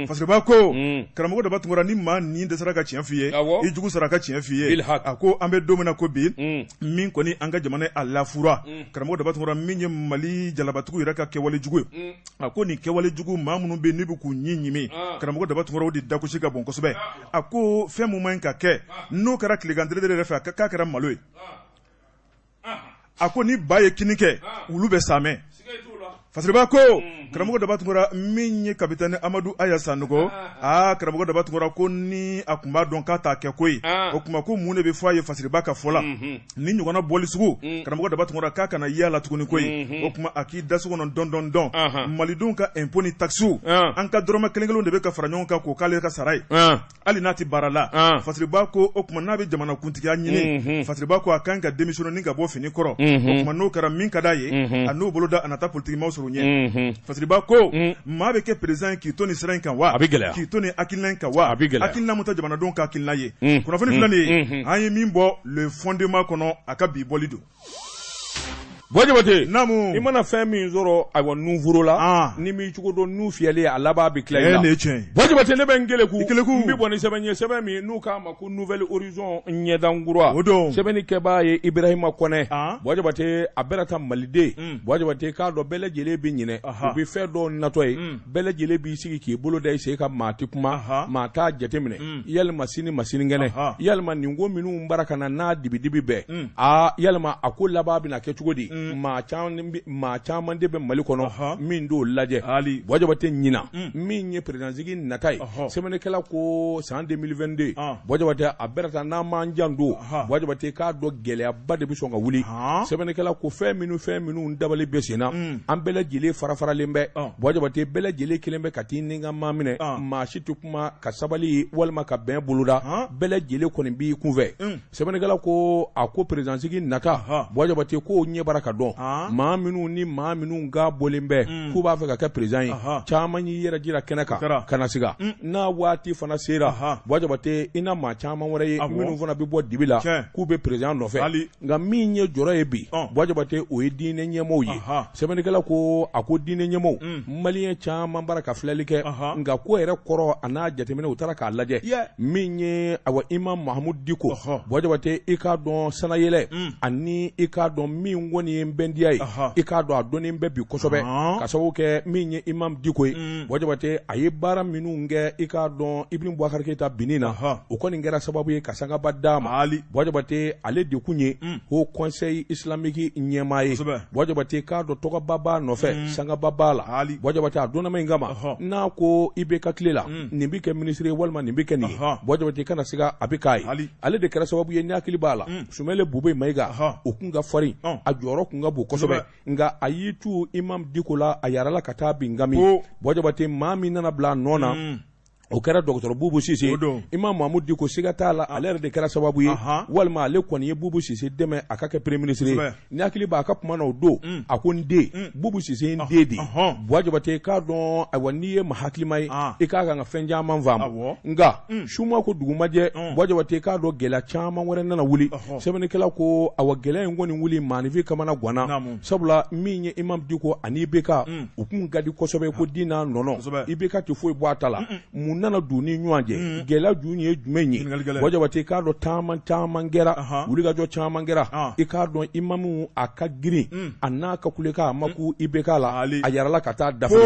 Fasiriba ko, karamɔgɔ Daba Tunkara, ni maa ni dɛsɛra ka tiɲɛ f'i ye, i jugu sara ka tiɲɛ f'i ye. A ko an bɛ don min na ko bi, min kɔni an ka jamana a lafura, karamɔgɔ Daba Tunkara, min ye Mali jalabatigiw yɛrɛ ka kɛwale jugu ye, a ko nin kɛwale jugu, maa minnu bɛ n'u bɛ k'u ɲin ɲimi, karamɔgɔ Daba Tunkara, o de dagosi ka bon kosɛbɛ. A ko fɛn min man ɲi ka kɛ, n'o kɛra tilegan tere yɛrɛ fɛ, k'a kɛra malo ye. A ko ni ba ye kini kɛ, wulu bɛ saamɛ. Fasiriba ko, karamɔgɔ Daba Tunkara, min ye capitaine Amadu Aya Sanogo, aa karamɔgɔ Daba Tunkara, ko ni a tun b'a dɔn k'a t'a kɛ ko ye, o tuma ko mun de bɛ fɔ a ye? Fasiriba ka fɔ la, ni ɲɔgɔnna bɔli sugu, karamɔgɔ Daba Tunkara, k'a kana yaala tuguni ko ye, o tuma a k'i da so kɔnɔ dɔn dɔn dɔn. Malidenw ka impôt ni taxes, an ka dɔrɔmɛ kelen kelen de bɛ ka fara ɲɔgɔn kan k'o k'ale ka sara ye, hali n'a tɛ baara la. Fasiriba ko o tuma n'a bɛ jamana kuntigiya ɲini, Fasiriba ko a kan ka démissionner ni ka bɔ fini kɔrɔ. O tuma n'o kɛra, min ka d'a ye, a n'o boloda, a na taa politikimaw sɔrɔ ɲɛ. Fasiriba ko maa bɛ kɛ président ye k'i to nin sira in kan wa? A bɛ gɛlɛya. K'i to nin hakilina in kan wa? A bɛ gɛlɛya. Hakilina mun tɛ jamanadenw ka hakilina ye. Kunnafoni filɛ nin ye, an ye min bɔ Le Fondement kɔnɔ, a ka bi bɔli don. Buwa Jabate, naamu, i mana fɛn min sɔrɔ, ayiwa, nunforo la, ni m'i cogo dɔn, nun fiyɛlen a laban bɛ tila i la. Nin ye tiɲɛ ye. Buwa Jabate, ne bɛ n keleku, i keleku, n bɛ bɔ ni sɛbɛn ye, sɛbɛn min n'u k'a ma ko Nouvel Horizon ɲɛdankura. O don. Sɛbɛnni kɛbaa ye Ibrahima Kɔnɛ. Buwa Jabate, a bɛna taa Maliden. Buwa Jabate, k'a dɔn bɛɛ lajɛlen bɛ ɲinɛ, u bɛ fɛn dɔw natɔ ye. Bɛɛ lajɛlen b'i sigi k'i bolo da i sen kan, maa tɛ kuma, maa t'a jateminɛ, yalima sini ma sinikɛnɛ, yalima nin ko minnu bara ka na n'a dibidibi bɛɛ, aa yalima a ko laban bɛna kɛ cogo di? Maa caman de bɛ Mali kɔnɔ min t'o lajɛ. Buwa Jabate, ɲinan min ye président-sigi nata ye, sɛbɛnnikɛla ko san 2022, Buwa Jabate, a bɛna taa n'an m'an janto, Buwa Jabate, k'a dɔn gɛlɛyaba de bɛ sɔn ka wuli. Sɛbɛnnikɛla ko fɛn minnu dabali bɛ sen na, an bɛɛ lajɛlen fara faralen bɛ. Buwa Jabate, bɛɛ lajɛlen kelen bɛ ka t'i ni ka maa minɛ, maa si tɛ kuma ka sabali walima ka bɛn boloda, bɛɛ lajɛlen kɔni b'i kunfɛ. Sɛbɛnnikɛla ko a ko président-sigi nata, Buwa Jabate, k'o ɲɛ bara ka ka dɔn maa minnu ni maa minnu ka bɔlen bɛ k'u b'a fɛ ka kɛ président ye, caman y'i yɛrɛ jira kɛnɛ kan ka na siga. N'a waati fana sera, Buwa Jabate, i na maa caman wɛrɛ ye minnu fana bɛ bɔ dibi la k'u bɛ président nɔfɛ. Nka min ye jɔrɔ ye bi, Buwa Jabate, o ye diinɛ ɲɛmɔgɔw ye. Sɛbɛnnikɛla ko a ko diinɛ ɲɛmɔgɔw, maliyɛn caman bara ka filɛli kɛ, nka ko yɛrɛ kɔrɔ a n'a jateminɛ, u taara k'a lajɛ. Min ye awa Imam Mahamudu Diko, Buwa Jabate, i k'a dɔn sanayɛlɛ ani i k'a dɔn min kɔni ye bɛndiya ye, i k'a dɔn a dɔnnen bɛ bi kosɛbɛ ka sababu kɛ min ye Imam Diko ye. Buwa Jabate, a ye baara minnu kɛ, i k'a dɔn Ibrahim Boubacar Keita binni na, o kɔni kɛra sababu ye ka sangaba d'a ma. Buwa Jabate, ale de kun ye Haut Conseil islamique ɲɛmaa ye. Buwa Jabate, k'a dɔn tɔgɔba b'a nɔfɛ, sangaba b'a la. Buwa Jabate, a dɔnnama in kama, n'a ko IBK tile la nin bɛ kɛ minisiri ye walima nin bɛ kɛ nin ye, Buwa Jabate, kana siga, a bɛ k'a ye. Ale de kɛra sababu ye, ni hakili b'a la, Sumele Bube Mayiga, o kun ka farin, a jɔyɔrɔ kun ka bon kosɛbɛ, nka a y'i tu Imam Diko la, a yarala ka taa bin Gami. Buwa Jabate, maa min nana bila a nɔ na, o kɛra dɔgɔtɔrɔ Bubu Sise. Imam Mahamudu Diko, siga t'a la, ale yɛrɛ de kɛra sababu ye, walima ale kɔni ye Bubu Sise dɛmɛ a ka kɛ premier ministre ye. Ni hakili b'a ka kuma na o don, a ko n den Bubu Sise ye n den de ye. Buwa Jabate, k'a dɔn, ayiwa, n'i ye maa hakilima ye, i k'a kan ka fɛn caman faamu. Nka su ma ko dugu ma jɛ, Buwa Jabate, k'a dɔn gɛlɛya caman wɛrɛ nana wuli. Sɛbɛnnikɛla ko awa gɛlɛya in kɔni wuli maaninfin kamana ganna, sabula min ye Imam Diko ani IBK, u kun ka di kosɛbɛ ko di n'a nɔnɔ. IBK tɛ foyi bɔ a ta la. Mun nana don ni ɲɔgɔn cɛ? Gɛlɛya jun ye jumɛn ye? Buwa Jabate, k'a dɔn taama caman kɛra, wulikajɔ caman kɛra. I k'a dɔn imamu a ka girin, a n'a ka kulekan, a ma ku IBK la, a yarala ka taa dafa.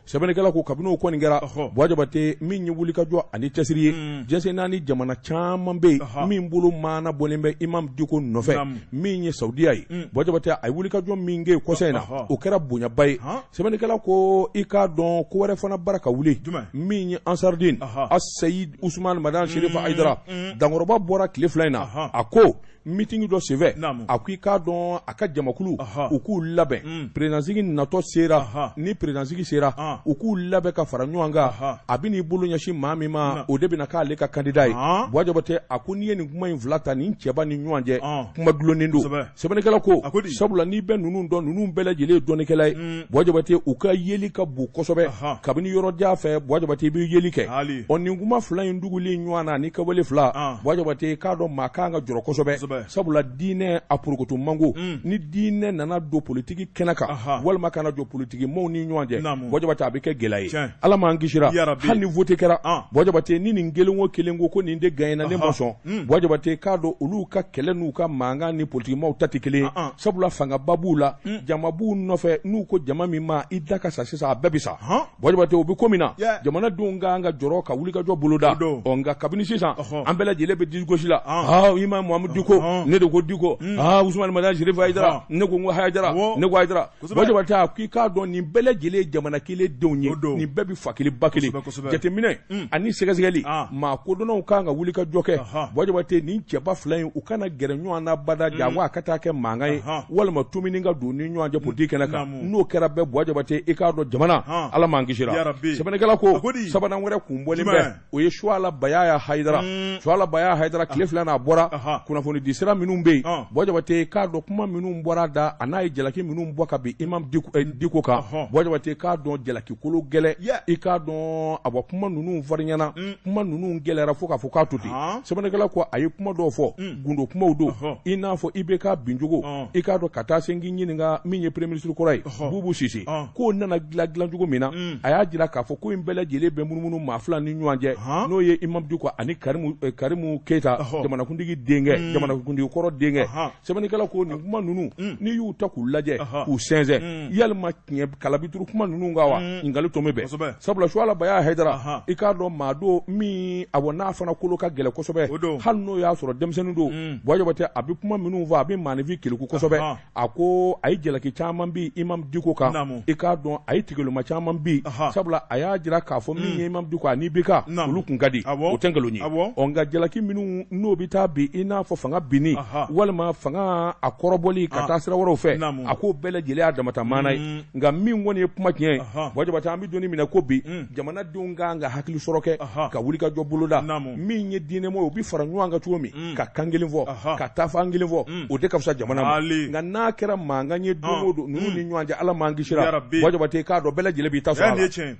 Sɛbɛnnikɛla ko kabini o kɔni kɛra, Buwa Jabate, min ye wulikajɔ ani cɛsiri ye, diɲɛ naani jamana caman bɛ yen min bolo maana bɔlen bɛ Imam Diko nɔfɛ, min ye Saudiya ye. Buwa Jabate, a ye wulikajɔ min kɛ kɔsa in na, o kɛra bonyaba ye. Sɛbɛnnikɛla ko i k'a dɔn ko wɛrɛ fana bara ka wuli, min ye Ansardine Asayid Usumani Madani Serifu Hayidara dankɔrɔba bɔra tile 2 in na, a ko meeting dɔ senfɛ, a ko i k'a dɔn a ka jamakulu, u k'u labɛn, président-sigi natɔ sera, ni président-sigi sera, u k'u labɛn ka fara ɲɔgɔn kan. A bɛ n'i bolo ɲɛsin maa min ma, o de bɛna k'ale ka candidat ye. Buwa Jabate, a ko n'i ye nin kuma in fila ta nin cɛba ni ɲɔgɔn cɛ, kuma dulonnen don. Sɛbɛnnikɛla ko sabula n'i bɛ ninnu dɔn, ninnu bɛɛ lajɛlen ye dɔnnikɛla ye. Buwa Jabate, u ka yeli ka bon kosɛbɛ kabini yɔrɔ jan fɛ. Buwa Jabate, i bɛ yeli kɛ. Ɔ nin kuma fila in duguli ɲɔgɔn na ni kawale fila, Buwa Jabate, k'a dɔn maa kan ka jɔrɔ kosɛbɛ, sabula diinɛ a porokoto mango. Ni diinɛ nana don politiki kɛnɛ kan walima ka na jɔ politiki maaw ni ɲɔgɔn cɛ, Buwa Jabate, a bɛ kɛ gɛlɛya ye. Ala m'an kisira, hali ni vote kɛra, Buwa Jabate, ni nin kelen o kelen ko ko nin de gagnera, ne ma sɔn, Buwa Jabate, k'a dɔn olu ka kɛlɛ n'u ka mankan ni politiki maaw ta tɛ kelen ye, sabula fangaba b'u la, jama b'u nɔfɛ. N'u ko jama min ma i da ka sa sisan, a bɛɛ bɛ sa. Buwa Jabate, o bɛ ko min na, jamanadenw ka kan ka jɔrɔ ka wulikajɔ boloda. Ɔ nka kabini sisan an bɛɛ lajɛlen bɛ disigosi la. Aa Imam Mahamudu Diko, ne de ko Diko. Aa Usumani Madani Serifu Hayidara, ne ko n ko Hayidara, ne ko Hayidara. Buwa Jabate, a ko i k'a dɔn nin bɛɛ lajɛlen ye jamana kelen denw ye, nin bɛɛ bɛ fa kelen ba kelen. Jateminɛ ani sɛgɛsɛgɛli, maa kodɔnnaw kan ka wulikajɔ kɛ. Buwa Jabate, nin cɛba fila in, u kana gɛrɛ ɲɔgɔn na bada, janko a ka taa kɛ mankan ye walima tumuni ka don ni ɲɔgɔn cɛ politiki kɛnɛ kan. N'o kɛra bɛɛ, Buwa Jabate, i k'a dɔn jamana, Ala m'an kisira. Sɛbɛnnikɛla ko sabanan wɛrɛ kun bɔlen bɛ, o ye Suwala Bayaya Hayidara. Suwala Bayaya Hayidara, tile 2 n'a bɔra kunnafoni di sira minnu bɛ yen, Buwa Jabate, k'a dɔn kuma minnu bɔra da a n'a ye jalaki minnu bɔ ka bin Imam Diko kan, Buwa Jabate, k'a dɔn jalaki kolo gɛlɛn. I k'a dɔn a bɔ kuma ninnu farinyana, kuma ninnu gɛlɛyara fo k'a fɔ k'a to ten. Sɛbɛnnikɛla ko a ye kuma dɔw fɔ, gundo kumaw don, i n'a fɔ IBK bincogo, i k'a dɔn ka taa se k'i ɲininka min ye premier ministre kɔrɔ ye Bubu Sise, k'o nana dilan dilancogo min na. A y'a jira k'a fɔ ko in bɛɛ lajɛlen bɛ munumunu maa fila ni ɲɔgɔn cɛ, n'o ye Imam Diko ani Karimu Keyita, jamanakuntigi denkɛ, jamanakuntigi kɔrɔ denkɛ. Sɛbɛnnikɛla ko nin kuma ninnu, n'i y'u ta k'u lajɛ k'u sɛnsɛn, yalima tiɲɛ kala bi turu kuma ninnu kan wa? Ɲininkali tɔmi bɛɛ, sabula Suwala Baya Hayidara, i k'a dɔn maa don min awɔ n'a fana kolo ka gɛlɛn kosɛbɛ, hali n'o y'a sɔrɔ denmisɛnnin don. Buwa Jabate, a bɛ kuma minnu fɔ, a bɛ maaninfin keleku kosɛbɛ. A ko a ye jalaki caman bin Imam Diko kan, i k'a dɔn a ye tigɛloma caman bin, sabula a y'a jira k'a fɔ min ye Imam Diko ani IBK olu kun ka di o tɛ nkalon ye. Ɔ nka jalaki minnu n'o bɛ taa bi i n'a fɔ fanga binni walima fanga a kɔrɔbɔli ka taa sira wɛrɛw fɛ, a k'o bɛɛ lajɛlen y'a damata maana ye. Nka min kɔni ye kuma tiɲɛ ye, Buwa Jabate, an bɛ don min na ko bi, jamanadenw ka kan ka hakili sɔrɔ kɛ ka wulikajɔ boloda. Min ye diinɛmɔgɔ ye, u bɛ fara ɲɔgɔn kan cogo min ka kan kelen fɔ, ka taafan kelen fɔ, o de ka fisa jamana ma. Nka n'a kɛra mankan ye don o don ninnu ni ɲɔgɔn cɛ, Ala m'an kisira, Buwa Jabate, i k'a dɔn bɛɛ lajɛlen b'i ta sɔrɔ a la.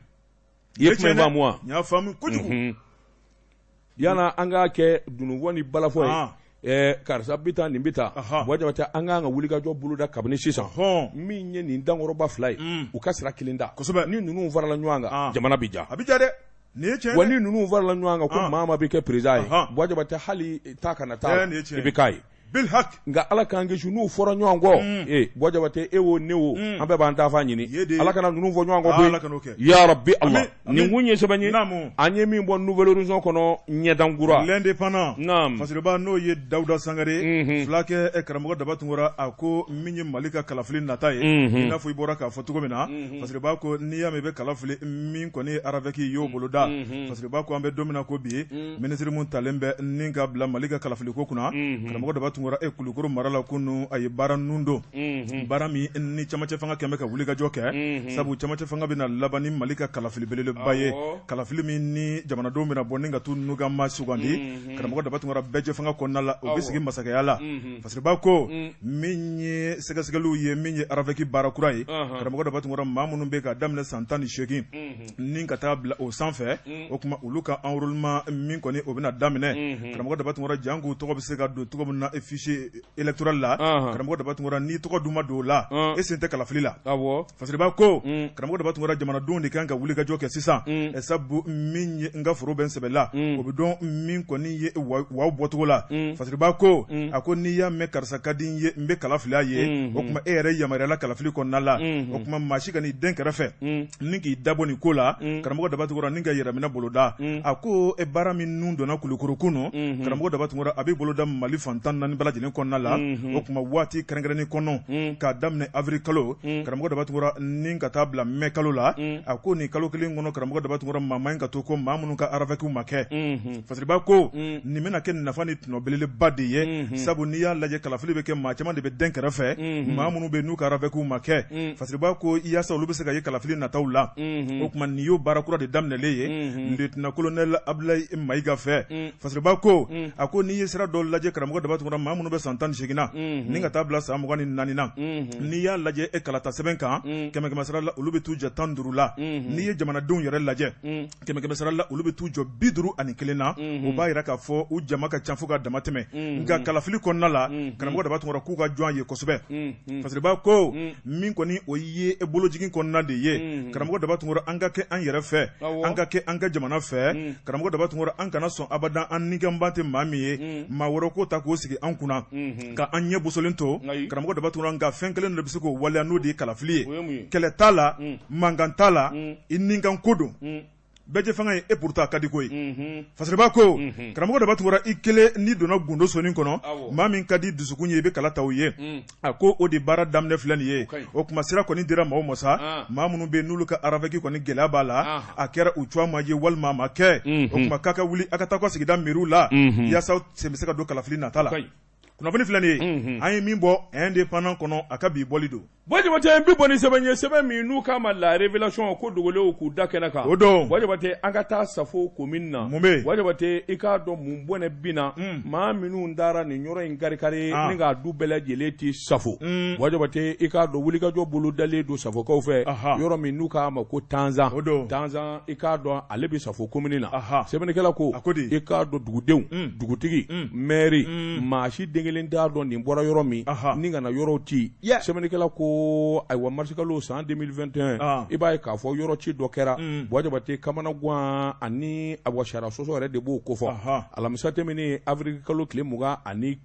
I ye kuma in faamu wa? N y'a faamu kojugu. Yala an k'a kɛ dununfɔ ni balafɔ ye, karisa bɛ taa, nin bɛ taa. Buwa Jabate, an k'an ka wulikajɔ boloda kabini sisan. Min ye nin dankɔrɔba fila ye, u ka sira kelen da. Ni ninnu farala ɲɔgɔn kan, jamana bɛ diya. A bɛ diya dɛ. Nin ye tiɲɛ wa ni ninnu farala ɲɔgɔn kan ko maa ma bɛ kɛ président ye, Buwa Jabate, hali taa kana taa, i bɛ k'a ye. Bilhak. Nka Ala k'an kisi n'u fɔra ɲɔgɔn kɔ, ee Buwa Jabate, e wo ne wo, an bɛɛ b'an taafan ɲini. Ala kana ninnu fɔ ɲɔgɔn kɔ koyi. Ya Rabbi Allah. Nin kun ye sɛbɛn ye an ye min bɔ Nouvel Horizon kɔnɔ, ɲɛdankura. L'Indépendant. Naam. Fasiriba n'o ye Dawuda Sangare, fulakɛ karamɔgɔ Daba Tunkara, a ko min ye Mali ka kalafili nata ye, i n'a fɔ i bɔra k'a fɔ cogo min na, Fasiriba ko n'i y'a mɛn i bɛ kala fili, min kɔni ye RAVEC y'o boloda. Fasiriba ko an bɛ don min na ko bi, minisiri min talen bɛ ni ka bila Mali ka kalafiliko kunna, karamɔgɔ Daba Tunkara, e Kulukoro mara la kunun, a ye baara nun don, baara min ni camancɛ fanga kɛmɛ ka wulikajɔ kɛ, sabu camancɛ fanga bɛna laban ni Mali ka kalafili belebeleba ye, kalafili min ni jamanadenw bɛna bɔ ni ka t'u nu ka maa sugandi. Karamɔgɔ Daba Tunkara, bɛɛjɛ fanga kɔnɔna la, o bɛ sigi masakɛya la. Fasiriba ko min ye sɛgɛsɛgɛliw ye, min ye RAVEC baara kura ye, karamɔgɔ Daba Tunkara, maa minnu bɛ ka daminɛ san 18 ni ka taa bila o sanfɛ, o tuma olu ka enrôlement min kɔni o bɛna daminɛ, karamɔgɔ Daba Tunkara, janko tɔgɔ bɛ se ka don cogo min na fichier électoral la. Karamɔgɔ Daba Tunkara, n'i tɔgɔ dun ma don o la, e sen tɛ kalafili la. Fasiriba ko karamɔgɔ Daba Tunkara, jamanadenw de kan ka wulikajɔ kɛ sisan, sabu min ye n ka foro bɛ n sɛbɛ la, o bɛ dɔn min kɔni ye waaw bɔcogo la. Fasiriba ko a ko n'i y'a mɛn karisa ka di n ye, n bɛ kala fili a ye, o tuma e yɛrɛ yamaruyala kalafili kɔnɔna la. O tuma maa si kan'i den kɛrɛfɛ ni k'i dabɔ nin ko la. Karamɔgɔ Daba Tunkara, ni ka yɛrɛminɛ boloda, a ko baara min nun donna Kulukoro kunun, karamɔgɔ Daba Tunkara, a bɛ boloda Mali fan 14 bɛɛ lajɛlen kɔnɔna la, o tuma waati kɛrɛnkɛrɛnnen kɔnɔ, k'a daminɛ avril kalo, karamɔgɔ Daba Tunkara, ni ka taa bila mai kalo la. A ko nin kalo kelen kɔnɔ, karamɔgɔ Daba Tunkara, maa man ɲi ka to ko maa minnu ka RAVECw ma kɛ. Fasiriba ko nin bɛna kɛ nafa ni tɔnɔ belebeleba de ye, sabu n'i y'a lajɛ kalafili bɛ kɛ, maa caman de bɛ den kɛrɛfɛ, maa minnu bɛ n'u ka RAVECw ma kɛ. Fasiriba ko yaasa olu bɛ se ka ye kalafili nataw la, o tuma nin y'o baara kura de daminɛlen ye lieutenant colonel Abdoulaye Mayiga fɛ. Fasiriba ko a ko n'i ye sira dɔ lajɛ, karamɔgɔ Daba Tunkara, maa minnu bɛ san 18 na ni ka taa bila san 24 na, n'i y'a lajɛ e kalata sɛbɛn kan, kɛmɛ sara la, olu bɛ t'u jɔ 15 la. N'i ye jamanadenw yɛrɛ lajɛ, kɛmɛ sara la, olu bɛ t'u jɔ 51 na. O b'a jira k'a fɔ u jama ka ca fo ka dama tɛmɛ. Nka kalafili kɔnɔna la, karamɔgɔ Daba Tunkara, k'u ka jɔn ye kosɛbɛ. Fasiriba ko min kɔni o ye bolojigin kɔnɔna de ye, karamɔgɔ Daba Tunkara, an ka kɛ an yɛrɛ fɛ, an ka kɛ an ka jamana fɛ. Karamɔgɔ Daba Tunkara, an kana sɔn abadan an nikanban tɛ maa min ye, maa wɛrɛ k'o ta k'o sigi an kunna ka an ɲɛ bosolen to. Karamɔgɔ Daba Tunkara, nka fɛn kelen de bɛ se k'o waleya, n'o de ye kalafili ye. Kɛlɛ t'a la, mankan t'a la, i nikan ko don. Bɛɛjɛ fanga ye e pourtant a ka di ko ye. Fasiriba ko karamɔgɔ Daba Tunkara, i kelen n'i donna gundo sonin kɔnɔ, maa min ka di dusukun ye, i bɛ kala ta o ye. A ko o de baara daminɛ filɛ nin ye. O tuma sira kɔni dira maaw ma sa, maa minnu bɛ n'olu ka RAVEC kɔni gɛlɛya b'a la, a kɛra u cogoya ma ye walima a ma kɛ, o tuma k'a ka wuli a ka taa ka sigida mɛriw la, yaasa sen bɛ se ka don kalafili nata la. Kunnafoni filɛ nin ye, an ye min bɔ Indépendant kɔnɔ, a ka bi bɔli don. Buwa Jabate, n bɛ bɔ ni sɛbɛn ye, sɛbɛn min n'u k'a ma La Révélation, ko dogolenw k'u da kɛnɛ kan. O don. Buwa Jabate, an ka taa Safo commune na. Mun bɛ yen? Buwa Jabate, i k'a dɔn mun bɔnɛ bin na maa minnu taara nin yɔrɔ in karikari ni k'a du bɛɛ lajɛlen ti Safo. Buwa Jabate, i k'a dɔn wulikajɔ bolodalen don Safokaw fɛ, yɔrɔ min n'u k'a ma ko Tanzan. O don. Tanzan, i k'a dɔn ale bɛ Safo commune na. Sɛbɛnnikɛla ko. A ko di? I k'a dɔn dugudenw, dugutigi, mɛri, maa si den kelen t'a dɔn nin bɔra yɔrɔ min ni ka na yɔrɔ ci. Sɛbɛnnikɛla ko ayiwa, marisikalo san 2021, i b'a ye k'a fɔ yɔrɔ ci dɔ kɛra. Buwa Jabate, kamanagan ani awa sariya sɔsɔ yɛrɛ de b'o kofɔ. Alamisa tɛmɛnen, avril kalo tile 20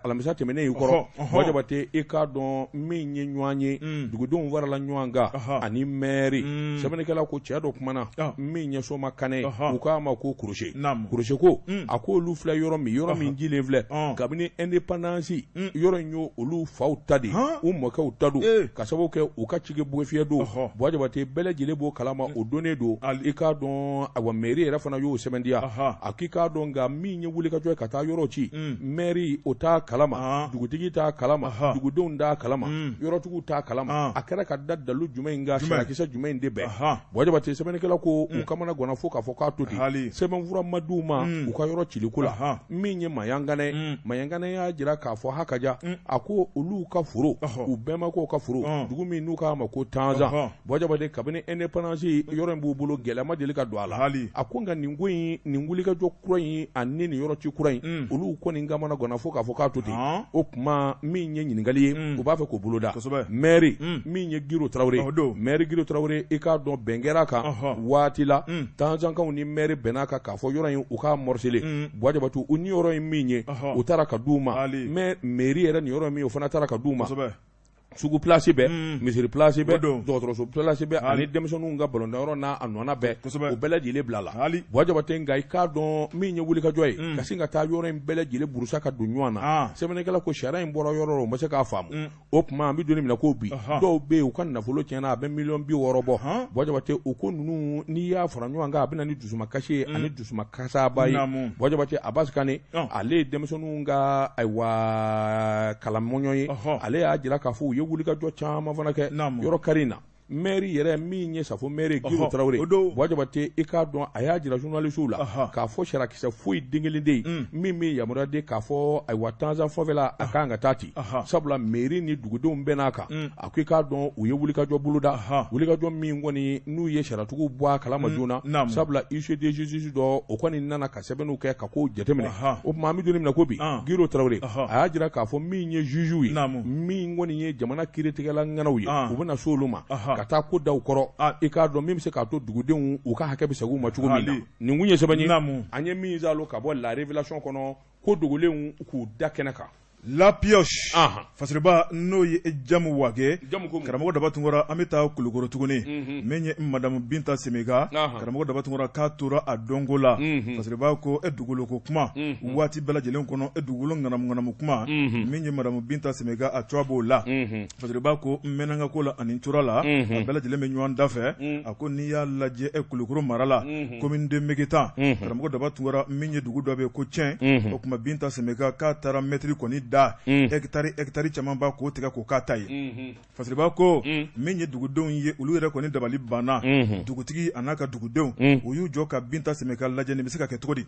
alamisa tɛmɛnen in kɔrɔ, Buwa Jabate, i k'a dɔn min ye ɲɔgɔn ye, dugudenw farala ɲɔgɔn kan ani mɛri. Sɛbɛnnikɛla ko cɛ dɔ kumana min ye Soma Kanɛ ye, u k'a ma ko Kuruse. Kuruse ko a ko olu filɛ yɔrɔ min, yɔrɔ min jilen filɛ kabini indépendance, yɔrɔ in ye olu faw ta de, u mɔkɛw ta don, ka sababu kɛ u ka cike bugefiyɛ don. Buwa Jabate, bɛɛ lajɛlen b'o kalama, o donnen don. I k'a dɔn, awa, mɛri yɛrɛ fana y'o sɛbɛntiya. A k'i k'a dɔn nka min ye wulikajɔ ye ka taa yɔrɔ ci, mɛri o t'a kalama, dugutigi t'a kalama, dugudenw t'a kalama, yɔrɔtigiw t'a kalama. A kɛra ka da dalu jumɛn in kan, sariyakisɛ jumɛn in de bɛn? Buwa Jabate, sɛbɛnnikɛla ko u kamana ganna fo k'a fɔ k'a to ten, sɛbɛnfura ma d'u ma u ka yɔrɔ ciliko la. Min ye Mayankanɛ, Mayankanɛ y'a jira k'a fɔ hakaja, a ko olu ka foro, u bɛnbakɛw ka foro, dugu min n'u k'a ma ko Tanzan, Buwa Jabate, kabini indépendance yɔrɔ in b'u bolo, gɛlɛya ma deli ka don a la. A ko nka nin ko in, nin wulikajɔ kura in ani nin yɔrɔ ci kura in, olu kɔni kamana ganna fo k'a fɔ k'a to ten. O tuma min ye ɲininkali ye, u b'a fɛ k'o boloda. Mɛri min ye Giro Tarawele, mɛri Giro Tarawele, i k'a dɔn bɛn kɛra a kan waati la, Tanzankaw ni mɛri bɛnna a kan k'a fɔ yɔrɔ in u k'a morceler. Buwa Jabate, u ni yɔrɔ in min ye, u taara ka d'u ma, mais mɛri yɛrɛ ni yɔrɔ min, o fana taara ka d'u ma. Sugu place bɛɛ, misiri place bɛɛ, dɔgɔtɔrɔso place bɛɛ ani denmisɛnninw ka balɔntanyɔrɔ n'a nɔna bɛɛ, o bɛɛ lajɛlen bila la. Buwa Jabate, nka i k'a dɔn min ye wulikajɔ ye ka sin ka taa yɔrɔ in bɛɛ lajɛlen burusa ka don ɲɔgɔn na, sɛbɛnnikɛla ko sariya in bɔra yɔrɔ o ma se k'a faamu. O tuma an bɛ don min na ko bi, dɔw bɛ yen u ka nafolo tiɲɛna, a bɛ miliyɔn 60 bɔ. Buwa Jabate, o ko ninnu n'i y'a fara ɲɔgɔn kan, a bɛ na ni dusumakasi ye ani dusumakasaba ye. Buwa Jabate, Abasi Kane, ale ye denmisɛnninw ka ayiwa kalamɔɲɔ ye, ale y'a jira k'a fɔ u ye wulikajɔ caman fana kɛ yɔrɔ kari in na. Mɛri yɛrɛ min ye Safo mɛri Giro Tarawele, Buwa Jabate, i k'a dɔn a y'a jira journalisiw la k'a fɔ sariyakisɛ foyi den kelen tɛ yen min bɛ yamaruya di k'a fɔ ayiwa Tanzan fanfɛla a kan ka taa ten, sabula mɛri ni dugudenw bɛnn'a kan. A ko i k'a dɔn u ye wulikajɔ boloda, wulikajɔ min kɔni n'u ye sariyatigiw bɔ a kalama joona, sabula huissier de justice dɔ o kɔni nana ka sɛbɛnniw kɛ ka kow jateminɛ. O tuma an bɛ don min na ko bi, Giro Tarawele a y'a jira k'a fɔ min ye jugew ye, min kɔni ye jamana kiiritigɛla ŋanaw ye, u bɛna se olu ma ka taa ko da u kɔrɔ, i k'a dɔn min bɛ se k'a to dugudenw u ka hakɛ bɛ segin u ma cogo min na. Nin kun ye sɛbɛn ye an ye min zalo ka bɔ La Révélation kɔnɔ, ko dogolenw k'u da kɛnɛ kan. La Pioche, Fasiriba, n'o ye Jamu Wage, karamɔgɔ Daba Tunkara, an bɛ taa Kulukɔrɔ tuguni. Min ye madamu Binta Semeka, karamɔgɔ Daba Tunkara, k'a tora a dɔnko la. Fasiriba ko e dugukolo ko kuma waati bɛɛ lajɛlen kɔnɔ, e dugukolo ŋanamu kuma, min ye madamu Binta Semeka, a tɔgɔ b'o la. Fasiriba ko n mɛnna n ka ko la ani tora la, a bɛɛ lajɛlen bɛ ɲɔgɔn da fɛ. A ko n'i y'a lajɛ e Kulukɔrɔ mara la, commune de Megetan, karamɔgɔ Daba Tunkara, min ye dugu dɔ bɛ ko Cɛn, o tuma Binta Semeka k'a taara mɛtiri kɔni da hɛkitari camanba k'o tigɛ k'o k'a ta ye. Fasiriba ko min ye dugudenw ye, olu yɛrɛ kɔni dabali banna. Dugutigi a n'a ka dugudenw, u y'u jɔ ka Binta Semeka lajɛ, nin bɛ se ka kɛ cogo di?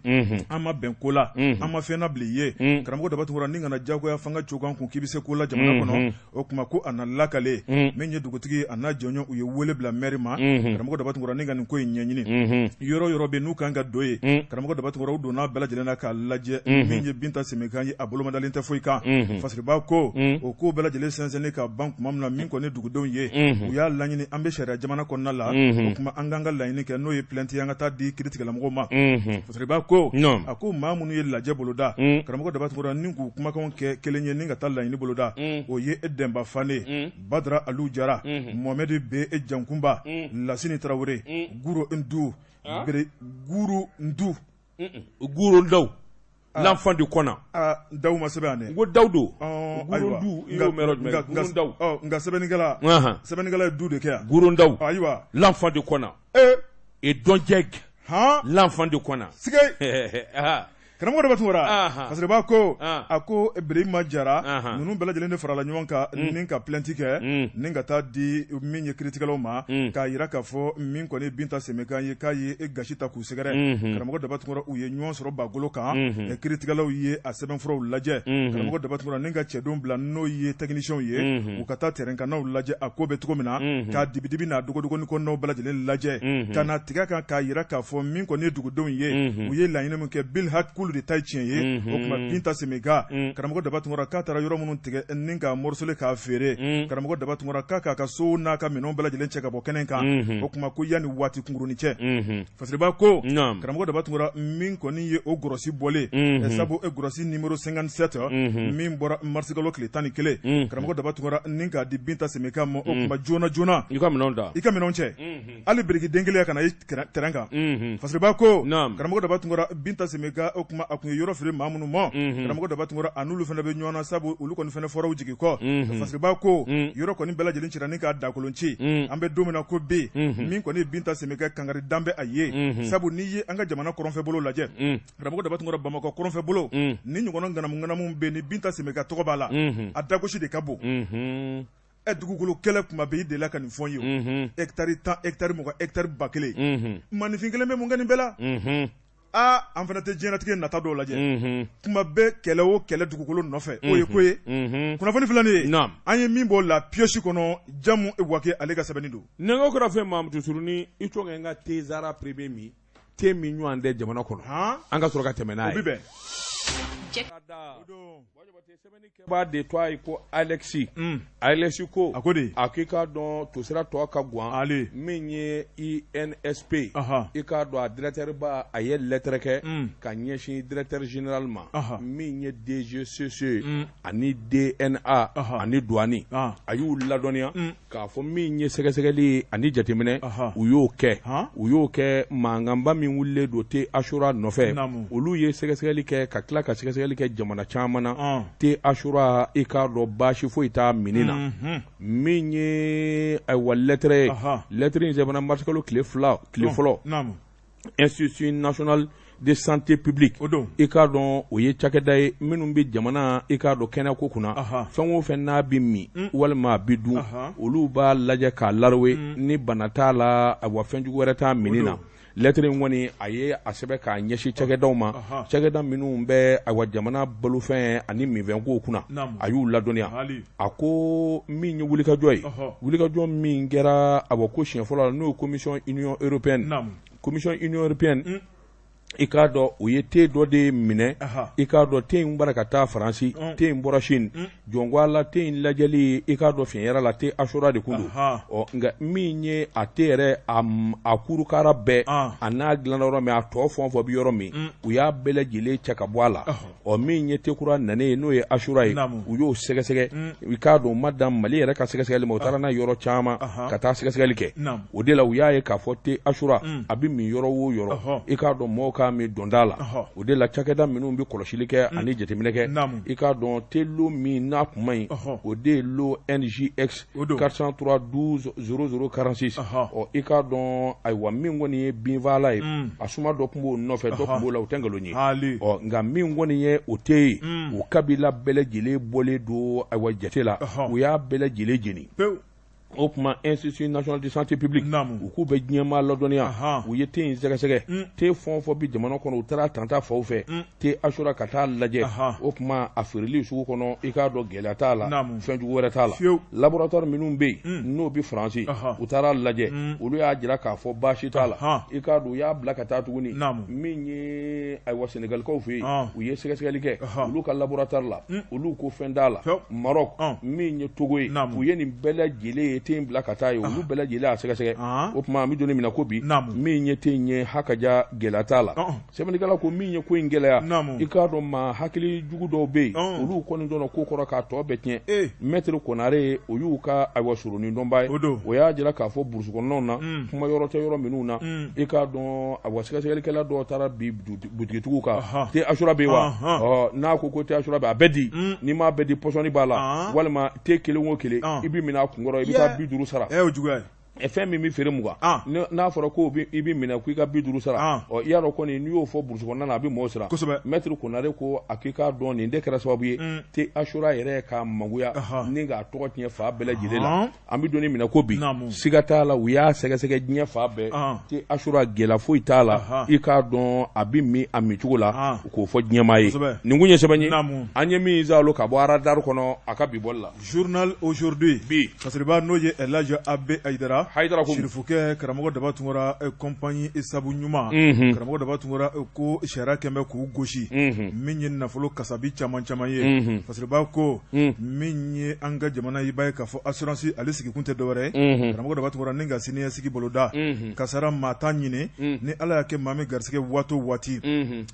An ma bɛn ko la, an ma fɛn nabila i ye, karamɔgɔ Daba Tunkara, ni kana jagoya fanga cogo kun k'i bɛ se ko la jamana kɔnɔ. O tuma ko a na lakale. Min ye dugutigi a n'a jɔɲɔgɔn, u ye wele bila mɛri ma, karamɔgɔ Daba Tunkara, ni ka nin ko in ɲɛɲini. Yɔrɔ yɔrɔ bɛ n'u kan ka don ye, karamɔgɔ Daba Tunkara, u donna bɛɛ lajɛlen na k'a lajɛ. Min ye Binta Semeka ye, a bolomadalen tɛ foyi kan. Fasiriba ko o ko bɛɛ lajɛlen sɛnsɛnnen ka ban tuma min na, min kɔni dugudenw ye, u y'a laɲini, an bɛ sariya jamana kɔnɔna la, o tuma an k'an ka laɲini kɛ, n'o ye plainte ye, an ka taa di kiiritigɛlamɔgɔw ma. Fasiriba ko a ko maa minnu ye lajɛ boloda, karamɔgɔ Daba Tunkara, ni k'u kumakanw kɛ kelen ye ni ka taa laɲini boloda, o ye e Dɛnba Fane, Badara Alu Jara, Mohamɛdi B Jankunba, Lasini Tarawele, Guro Ndu, Guru Ndu, Guro Ndaw, l'enfant de Kɔna. Daw ma sɛbɛn yan dɛ. N ko Daw don. Guro Ndu, i y'o mɛn yɔrɔ jumɛn? Guro Ndaw. Nka sɛbɛnnikɛla ye du de kɛ yan. Guro Ndaw. Ayiwa. L'enfant de Kɔna. Et Donjɛg. L'enfant de Kɔna. Sige. Karamɔgɔ Daba Tunkara, Fasiriba ko a ko Birima Jara, ninnu bɛɛ lajɛlen de farala ɲɔgɔn kan ni ka plainte kɛ ni ka taa di min ye kiiritigɛlaw ma, k'a jira k'a fɔ min kɔni Binta Semeka ye, k'a ye gasi ta k'u sɛgɛrɛ. Karamɔgɔ Daba Tunkara, u ye ɲɔgɔn sɔrɔ bagolo kan, kiiritigɛlaw ye a sɛbɛnfuraw lajɛ. Karamɔgɔ Daba Tunkara, ni ka cɛdenw bila, n'o ye techniciens ye, u ka taa terrain kannaw lajɛ a ko bɛ cogo min na, k'a dibidibi n'a dogodogonin kɔnɔnaw bɛɛ lajɛlen lajɛ, ka na tigɛ kan k'a jira k'a fɔ min kɔni ye dugudenw ye, u ye laɲini min kɛ bil hakili k'olu de ta ye tiɲɛ ye. O tuma Binta Semeka, karamɔgɔ Daba Tunkara, k'a taara yɔrɔ minnu tigɛ ni k'a morceler k'a feere, karamɔgɔ Daba Tunkara, k'a k'a ka so n'a ka minɛnw bɛɛ lajɛlen cɛ ka bɔ kɛnɛ kan. O tuma ko yanni waati kunkurunnin cɛ. Fasiriba ko karamɔgɔ Daba Tunkara, min kɔni ye o gɔrɔsi bɔlen, sabu e gɔrɔsi numéro 57 min bɔra marisikalo tile 11, karamɔgɔ Daba Tunkara, ni k'a di Binta Semeka ma, o tuma joona joona i ka minɛnw ta, i ka minɛnw cɛ, hali birikiden kelen kana ye terrain kan. Fasiriba ko karamɔgɔ Daba Tunkara, Binta Semeka, o tuma a tun ye yɔrɔ feere maa minnu ma, karamɔgɔ Daba Tunkara, a n'olu fana bɛ ɲɔgɔn na, sabu olu kɔni fana fɔra u jigi kɔ. Fasiriba ko yɔrɔ kɔni bɛɛ lajɛlen cira ni k'a dakolon ci. An bɛ don min na ko bi, min kɔni Binta Semeka, kangari dan bɛ a ye, sabu n'i ye an ka jamana kɔrɔnfɛ bolo lajɛ, karamɔgɔ Daba Tunkara, Bamakɔ kɔrɔnfɛ bolo, ni ɲɔgɔnna ŋanamu ŋanamu bɛ ni Binta Semeka tɔgɔ b'a la, a dagosi de ka bon. Ɛ, dugukolo kɛlɛ kuma bɛ i delila ka nin fɔ n ye o, hectare 10, hectare 20, hectare 1000, maaninfin kelen bɛ mun kɛ nin bɛɛ la? Aa, an fana tɛ diɲɛlatigɛ nata dɔw lajɛ. Kuma bɛɛ kɛlɛ o kɛlɛ dugukolo nɔfɛ, o ye ko ye. Kunnafoni filɛ nin ye, an ye min bɔ La Pioche kɔnɔ, Jamu Wake ale ka sɛbɛnni don. Nɛgɛ kɛrɛfɛ Mamutu Surunin, i to n ka thé Zara premier min, te min ɲɔgɔn tɛ jamana kɔnɔ, an ka sɔrɔ ka tɛmɛ n'a ye. O bɛ bɛn. B'a de to a ye ko Alexis, Alexis ko a ko de a k'i k'a dɔn tosira tɔ ka gan ale min ye INSP, i k'a dɔn a directeur ba, a ye lettre kɛ ka ɲɛsin directeur général ma, min ye DGCC ani DNA ani douane. A y'u ladɔnniya k'a fɔ min ye sɛgɛsɛgɛli ye ani jateminɛ, u y'o kɛ, u y'o kɛ mankanba min wulilen don thé Achoura nɔfɛ. Olu ye sɛgɛsɛgɛli kɛ ka tila ka sɛgɛsɛgɛli kɛ jamana caman na. Thé Achoura, i k'a dɔn baasi foyi t'a minni na. Min ye ayiwa lɛtɛrɛ ye, lɛtɛrɛ in sɛbɛnna marisikalo tile 2, tile fɔlɔ. Institut national de santé publique, o don, i k'a dɔn o ye cakɛda ye minnu bɛ jamana, i k'a dɔn kɛnɛko kunna. Fɛn o fɛn n'a bɛ min walima a bɛ dun, olu b'a lajɛ k'a lariwe ni bana t'a la, ayiwa fɛnjugu wɛrɛ t'a minni na. Lɛtɛrɛ in kɔni, a ye a sɛbɛn k'a ɲɛsin cakɛdaw ma, cakɛda minnu bɛ ayiwa jamana balofɛn ani minfɛnkow kunna. A y'u ladɔnniya, a ko min ye wulikajɔ ye, wulikajɔ min kɛra ayiwa ko siɲɛ fɔlɔ la, n'o ye commission Union européenne. Commission Union européenne, i k'a dɔn u ye te dɔ de minɛ. I k'a dɔn te in bɔra ka taa Faransi, te in bɔra Chine. Jɔn ko Ala, te in lajɛli, i k'a dɔn fiɲɛ yɛrɛ la, thé Achoura de kun don. Ɔ nka min ye a te yɛrɛ, a kurukara bɛɛ, a n'a dilanna yɔrɔ min, a tɔ fɛn o fɛn bɛ yɔrɔ min, u y'a bɛɛ lajɛlen cɛ ka bɔ a la. Ɔ min ye te kura nanen ye, n'o ye Achoura ye, u y'o sɛgɛsɛgɛ. I k'a dɔn u ma dan Mali yɛrɛ ka sɛgɛsɛgɛli ma, u taara n'a yɔrɔ caman ka taa sɛgɛsɛgɛli kɛ. O de la u y'a ye k'a fɔ thé Achoura a bɛ min yɔrɔ o yɔrɔ, i k'a dɔn mɔgɔw k'a min dɔnda la. O de la cakɛda minnu bɛ kɔlɔsili kɛ ani jateminɛ kɛ, i k'a dɔn te lot min n'a kun man ɲi, o de ye lot NJX 403 12 00 46. Ɔ i k'a dɔn ayiwa min kɔni ye binfagalan ye, a suma dɔ tun b'o nɔfɛ, dɔ tun b'o la, o tɛ nkalon ye. Ɔ nka min kɔni ye o te ye, o kabila bɛɛ lajɛlen bɔlen don ayiwa jate la, u y'a bɛɛ lajɛlen jeni. O tuma Institut national de santé publique, u k'u bɛ diɲɛmaa ladɔnniya, u ye te in sɛgɛsɛgɛ. Te fɛn o fɛn bɛ jamana kɔnɔ, u taara tanta faw fɛ thé Achoura ka taa lajɛ. O tuma a feereli sugu kɔnɔ, i k'a dɔn gɛlɛya t'a la, fɛnjugu wɛrɛ t'a la. Laboratoire minnu bɛ yen n'o bɛ Faransi, u taara lajɛ, olu y'a jira k'a fɔ baasi t'a la. I k'a dɔn u y'a bila ka taa tuguni min ye ayiwa Senegalikaw fɛ yen, u ye sɛgɛsɛgɛli kɛ olu ka laboratoire la, olu ko fɛn t'a la. Maroc, min ye Togo ye, u ye nin bɛɛ lajɛlen ye te in bila ka taa yen, olu bɛɛ lajɛlen y'a sɛgɛsɛgɛ. O tuma an bɛ don min na ko bi, min ye te in ye, hakaja gɛlɛya t'a la. Sɛbɛnnikɛla ko min ye ko in gɛlɛya, i k'a dɔn maa hakili jugu dɔw bɛ yen, olu kɔni donna ko kɔrɔ k'a tɔ bɛɛ tiɲɛ. Maître Konare, o y'u ka ayiwa soronin dɔnbaa ye, o y'a jira k'a fɔ burusi kɔnɔnaw na, kuma yɔrɔ tɛ yɔrɔ minnu na, i k'a dɔn ayiwa sɛgɛsɛgɛlikɛla dɔw taara bi butigitigiw kan. Thé Achoura bɛ yen wa? N'a ko thé Achoura bɛ, a bɛɛ di. N'i m'a bɛɛ di, pɔsɔni b'a la, walima te kelen o kelen i bɛ minɛ a kunkɔrɔ, i bɛ taa 50 sara. O juguya ye. Fɛn min bɛ feere 20, n'a fɔra ko i bɛ minɛ ko i ka 50 sara, ɔ i y'a dɔn kɔni n'i y'o fɔ burusi kɔnɔna na, a bɛ mɔgɔw siran. Maître Konare ko a k'i k'a dɔn nin de kɛra sababu ye thé Achoura yɛrɛ ka mangoya ni k'a tɔgɔ tiɲɛ fan bɛɛ lajɛlen la. An bɛ don min na ko bi, siga t'a la, u y'a sɛgɛsɛgɛ diɲɛ fan bɛɛ, thé Achoura gɛlɛya foyi t'a la. I k'a dɔn a bɛ min a mincogo la, k'o fɔ diɲɛmaa ye. Nin kun ye sɛbɛn ye an ye min zalo ka bɔ Radar kɔnɔ a ka bi bɔli la. Journal Aujourd'hui bi Fasiriba, n'o ye El Hadj Abe Hayidara. Hayidara ko Sirifukɛ karamɔgɔ Daba Tunkara compagnie sabu ɲuman karamɔgɔ Daba Tunkara ko sariya kɛlen bɛ k'u gosi min ye nafolo kasabi caman caman ye Fasiriba ko min ye an ka jamana i b'a ye k'a fɔ assurance ale sigikun tɛ dɔwɛrɛ ye karamɔgɔ Daba Tunkara ni ka siniɲɛsigi boloda kasara maa t'a ɲini ni Ala y'a kɛ maa min garisɛgɛ waati o waati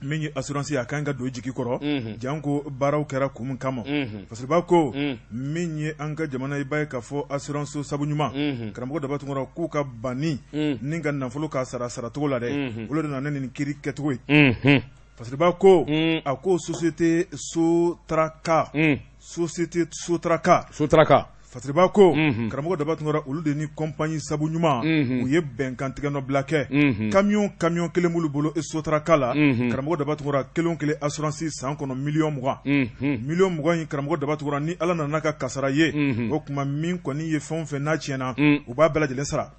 min ye assurance ye a ka kan ka don i jigi kɔrɔ janko baaraw kɛra kun min kama Fasiriba ko min ye an ka jamana i b'a ye k'a fɔ assurance sabu ɲuman karamɔgɔ Daba Tunkara k'u ka banni ni ka nafolo k'a sara saracogo la dɛ olu de nana ni nin kiiri kɛcogo ye Fasiriba ko a ko société Sotraca société Sotraca Sotraca Fasiriba ko karamɔgɔ Daba Tunkara olu de ni compagnie sabu ɲuman u ye bɛnkan tigɛnɔbila kɛ camion kelen b'olu bolo Sotraca la karamɔgɔ Daba Tunkara kelen kelen assurance san kɔnɔ miliyɔn 20 miliyɔn 20 in karamɔgɔ Daba Tunkara ni Ala nana ka kasara ye o tuma min kɔni ye fɛn o fɛn n'a tiɲɛna u b'a bɛɛ lajɛlen sara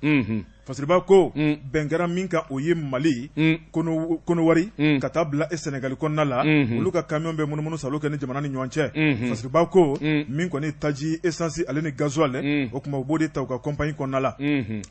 Fasiriba ko bɛn kɛra min kan o ye Mali Kɔnɔwari ka taa bila e Sɛnɛgali kɔnɔna la olu ka camion bɛ munumunu salo kɛ ni jamana ni ɲɔgɔn cɛ Fasiriba ko min kɔni taji essence ale ni gasoil o tuma u b'o de ta u ka compagnie kɔnɔna la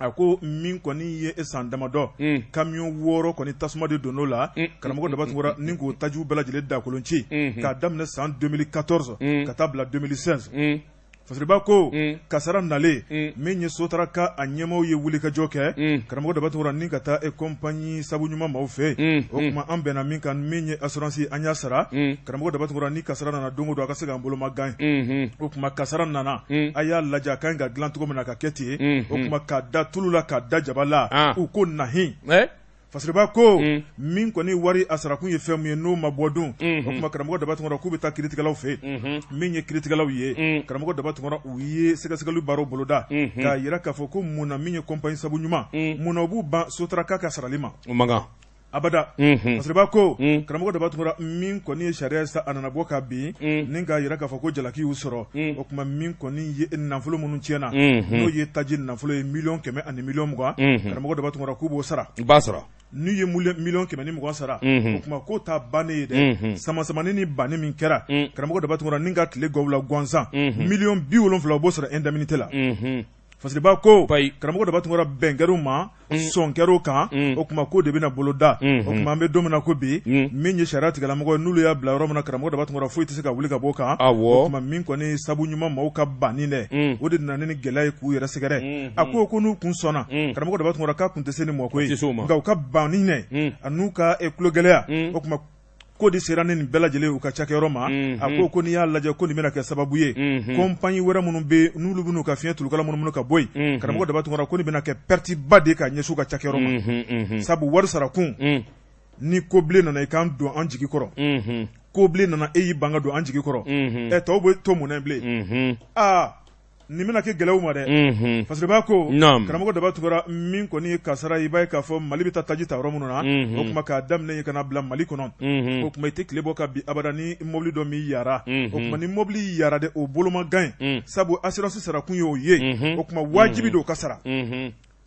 a ko min kɔni ye e san damadɔ camion 6 kɔni tasuma de donn'o la karamɔgɔ Daba Tunkara ni k'o tajiw bɛɛ lajɛlen dakolon ci k'a daminɛ san 2014 ka taa bila 2016 Fasiriba ko kasara nalen min ye Sotraca a ɲɛmaaw ye wulikajɔ kɛ karamɔgɔ Daba Tunkara ni ka taa e compagnie sabu ɲuman maaw fɛ yen o tuma an bɛnna min kan min ye assurance an y'a sara karamɔgɔ Daba Tunkara ni kasara nana don o don a ka se k'an boloma gan o tuma kasara nana a y'a lajɛ a kan ka dilan cogo min na ka kɛ ten o tuma k'a da tulu la k'a da jaba la u ko nahi Fasiriba ko min kɔni wari a sarakun ye fɛn min ye n'o ma bɔ dun o tuma karamɔgɔ Daba Tunkara k'u bɛ taa kiiritigɛlaw fɛ min ye kiiritigɛlaw ye karamɔgɔ Daba Tunkara u ye sɛgɛsɛgɛli baaraw boloda k'a jira k'a fɔ ko mun na min ye compagnie sabu ɲuman mun na u b'u ban Sotraca ka sarali ma abada Fasiriba ko karamɔgɔ Daba Tunkara min kɔni ye sariya sa a nana bɔ ka bin ni k'a jira k'a fɔ ko jalaki y'u sɔrɔ o tuma min kɔni ye nafolo minnu tiɲɛna n'o ye taji nafolo ye miliyɔn 100 ani miliyɔn 20 karamɔgɔ Daba Tunkara k'u b'o sara u b'a sara n'u ye miliyɔn 120 sara o tuma k'o ta bannen ye dɛ samasamani ni banni min kɛra karamɔgɔ Daba Tunkara ni ka tile gaw la gansan miliyɔn 70 u b'o sara indemnité la Fasiriba ko karamɔgɔ Daba Tunkara bɛn kɛr'u ma sɔn kɛr'o kan o tuma k'o de bɛna boloda o tuma an bɛ don min na ko bi min ye sariya tigilamɔgɔ ye n'olu y'a bila yɔrɔ min na karamɔgɔ Daba Tunkara foyi tɛ se ka wuli ka bɔ o kan o tuma min kɔni sabu ɲuman maaw ka banni dɛ o de nana ni gɛlɛya ye k'u yɛrɛ sɛgɛrɛ a ko n'u kun sɔnna karamɔgɔ Daba Tunkara k'a kun tɛ se ni mɔ ko ye nka u ka banni dɛ an'u ka tulogɛlɛya o tuma ko de sera ni nin bɛɛ lajɛlen u ka cakɛyɔrɔ ma a ko n'i y'a lajɛ ko nin bɛna kɛ sababu ye compagnie wɛrɛ minnu bɛ n'olu bɛn'u ka fiɲɛ tulukala minnu ka bɔ yen karamɔgɔ Daba Tunkara ko nin bɛna kɛ perte ba de ka ɲɛsin u ka cakɛyɔrɔ ma sabu wari sarakun ni ko bilen nana i kan don an jigi kɔrɔ ko bilen nana e y'i ban ka don an jigi kɔrɔ ɛ tɔw bɛ to mun na bilen aa Nin bɛna kɛ gɛlɛyaw ma dɛ Fasiriba ko karamɔgɔ Daba Tunkara min kɔni ye kasara i b'a ye k'a fɔ Mali bɛ taa taji ta yɔrɔ minnu na o tuma k'a daminɛ yen ka na bila Mali kɔnɔ o tuma i tɛ tile bɔ ka bin abada ni mobili dɔ m'i yara o tuma ni mobili yara dɛ o boloma gan ye sabu assurance sarakun y'o ye o tuma wajibi don o ka sara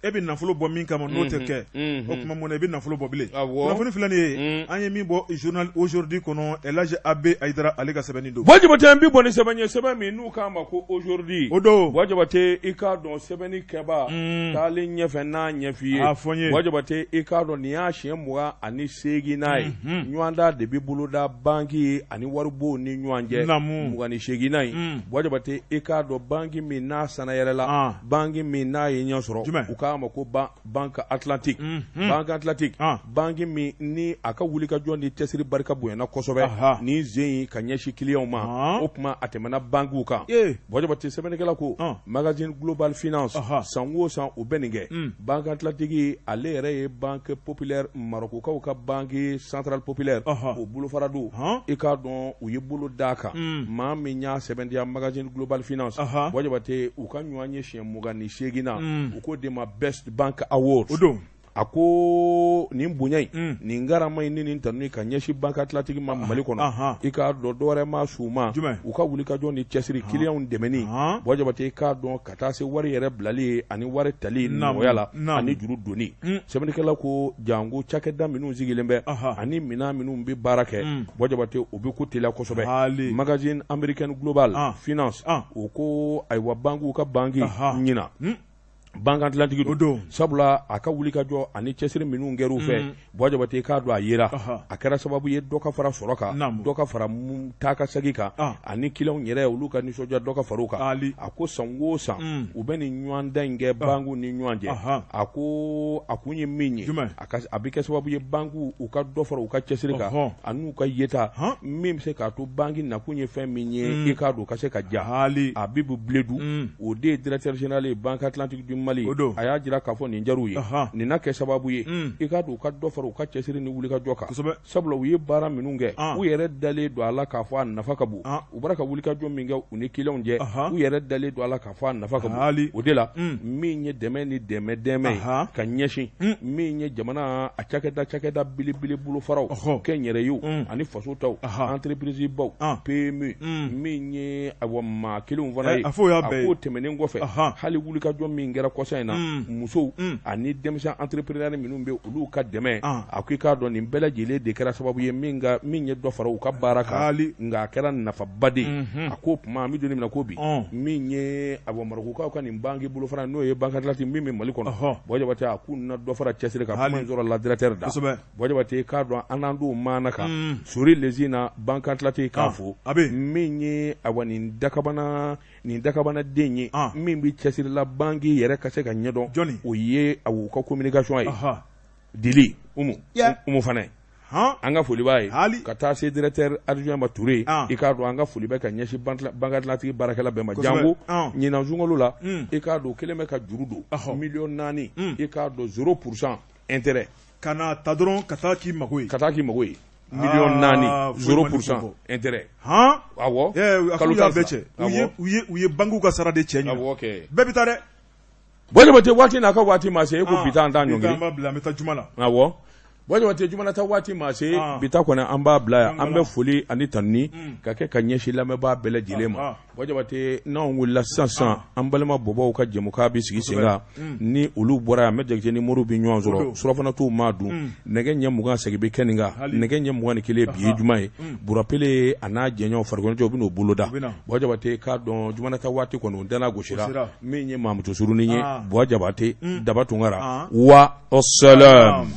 e bɛ nafolo bɔ min kama n'o tɛ kɛ o tuma mun na i bɛ nafolo bɔ bilen kunnafoni filɛ nin ye an ye min bɔ journal Aujourd'hui kɔnɔ El Hadj AB Hayidara ale ka sɛbɛnni don Buwa Jabate an bɛ bɔ ni sɛbɛn ye sɛbɛn min n'u k'a ma ko Aujourd'hui o don Buwa Jabate i k'a dɔn sɛbɛnni kɛbaa taalen ɲɛfɛ n'a ɲɛf'i ye a fɔ n ye Buwa Jabate i k'a dɔn nin y'a siɲɛ 28nan ye ɲɔgɔndan de bɛ boloda banki ani waribonw ni ɲɔgɔn cɛ 28nan in Buwa Jabate i k'a dɔn banki min n'a sanayɛlɛla banki min n'a ye ɲɛ sɔrɔ u k'a ma ko Banque Atlantique Banque Atlantique banki min ni a ka wulikajɔ ni cɛsiri barika bonyana kosɛbɛ ni sen in ka ɲɛsin kiliyanw ma o tuma a tɛmɛna bankiw kan Buwa Jabate sɛbɛnnikɛla ko magazine Global Finance san o san u bɛ nin kɛ Banque Atlantique ale yɛrɛ ye Banque Populaire Marɔkukaw ka Banque Centrale Populaire o bolofara don i k'a dɔn u ye bolo d'a kan maa min y'a sɛbɛntiya magazine Global Finance Buwa Jabate u ka ɲɔgɔn ye siɲɛ 28nan u k'o de ma Best Bank Award o don a ko nin bonya in nin karama in ni nin tanu ka ɲɛsin Banque Atlantique ma Mali kɔnɔ i k'a dɔn dɔwɛrɛ ma s'u ma u ka wulikajɔ ni cɛsiri kiliyanw dɛmɛni Buwa Jabate i k'a dɔn ka taa se wari yɛrɛ bilali ye ani wari tali nɔgɔya la ani juru donni sɛbɛnnikɛla ko janko cakɛda minnu sigilen bɛ ani minɛn minnu bɛ baara kɛ Buwa Jabate u bɛ ko teliya kosɛbɛ magazine américaine Global Finance o ko ayiwa bankiw ka banki ɲinan. Banque Atlantique don sabula a ka wulikajɔ ani cɛsiri minnu kɛra u fɛ Buwa Jabate k'a dɔn a yera a kɛra sababu ye dɔ ka fara sɔrɔ kan dɔ ka fara taa ka segin kan ani clients yɛrɛ olu ka nisɔndiya dɔ ka fara u kan a ko san o san u bɛ nin ɲɔgɔndan in kɛ banques ni ɲɔgɔn cɛ a ko a kun ye min ye a bɛ kɛ sababu ye banques u ka dɔ fara u ka cɛsiri kan ani u ka yeta min bɛ se k'a to banque nakun ye fɛn min ye i k'a dɔn ka se ka ja Abibu Biledu o de ye directeur général ye Banque Atlantique du Mali a y'a jira k'a fɔ nin diyar'u ye nin na kɛ sababu ye i k'a dɔn u ka dɔ fara u ka cɛsiri ni wulikajɔ kan sabula u ye baara minnu kɛ u yɛrɛ dalen don a la k'a fɔ a nafa ka bon u bɔra ka wulikajɔ min kɛ u ni clients cɛ u yɛrɛ dalen don a la k'a fɔ a nafa ka bon o de la min ye dɛmɛ ni dɛmɛ dɛmɛ ye ka ɲɛsin min ye jamana a cakɛda belebele bolofaraw kɛnyɛrɛyew ani faso taw entreprise baw PME min ye awa maa kelenw fana ye a k'o tɛmɛnen kɔfɛ hali wulikajɔ min kɛra kɔsa in na musow ani denmisɛn entrepreneur minnu bɛ olu ka dɛmɛ a ko i k'a dɔn nin bɛɛ lajɛlen de kɛra sababu ye min ye dɔ fara u ka baara kan nka a kɛra nafaba de ye a ko tuma an bɛ don min na ko bi min ye awa Marɔkukaw ka nin banque bolofara n'o ye Banque Atlantique min bɛ Mali kɔnɔ Buwa Jabate a k'u na dɔ fara cɛsiri kan kuma in sɔrɔla directeur da Buwa Jabate k'a dɔn an n'an don maana kan sori lezina Banque Atlantique k'a fo min ye awa nin dakabana nin dakabana den ye min bɛ cɛsiri la banque yɛrɛ ka se ka ɲɛdɔn jɔn o ye a ka communication ye Dili Umu fana an ka foli b'a ye ka taa se directeur adjoint ma Ture i k'a dɔn an ka foli bɛ ka ɲɛsin Banque Atlantique baarakɛla bɛɛ ma janko ɲinan sunkalo la i k'a dɔn kelen bɛ ka juru don 4 millions i k'a dɔn 0% intérêt ka na ta dɔrɔn ka taa k'i mako ye ka taa k'i mako ye 4 millions 0% intérêt awɔ kalo bɛɛ cɛ u ye banque ka sara de cɛ ɲɛ bɛɛ bɛ taa dɛ. Buwa Jabate waati n'a ka waati ma se e ko bi taa an t'a ɲɔngiri an b'a bila an bɛ taa juma la awɔ Buwa Jabate juma ta waati ma se bi ta kɔni an b'a bila yan an bɛ foli ani tanuni ka kɛ ka ɲɛsin lamɛnbaa bɛɛ lajɛlen ma Buwa Jabate n'anw wulila sisan sisan an balima bɔbɔw ka jɛmukan bɛ sigi sen kan ni olu bɔra yan an bɛ Jakite ni Moriw bɛ ɲɔgɔn sɔrɔ surafana t'u maa dun nɛgɛ ɲɛ 20 segin bɛ kɛ nin kan nɛgɛ ɲɛ 21 bi ye juma ye Burapele a n'a jɛɲɔgɔn farikoloɲɛnajɛ u bɛn'o boloda Buwa Jabate k'a dɔn juma ta waati kɔni o dana gosira min ye Mamutu Surunin ye Buwa Jabate Daba Tunkara wa salam.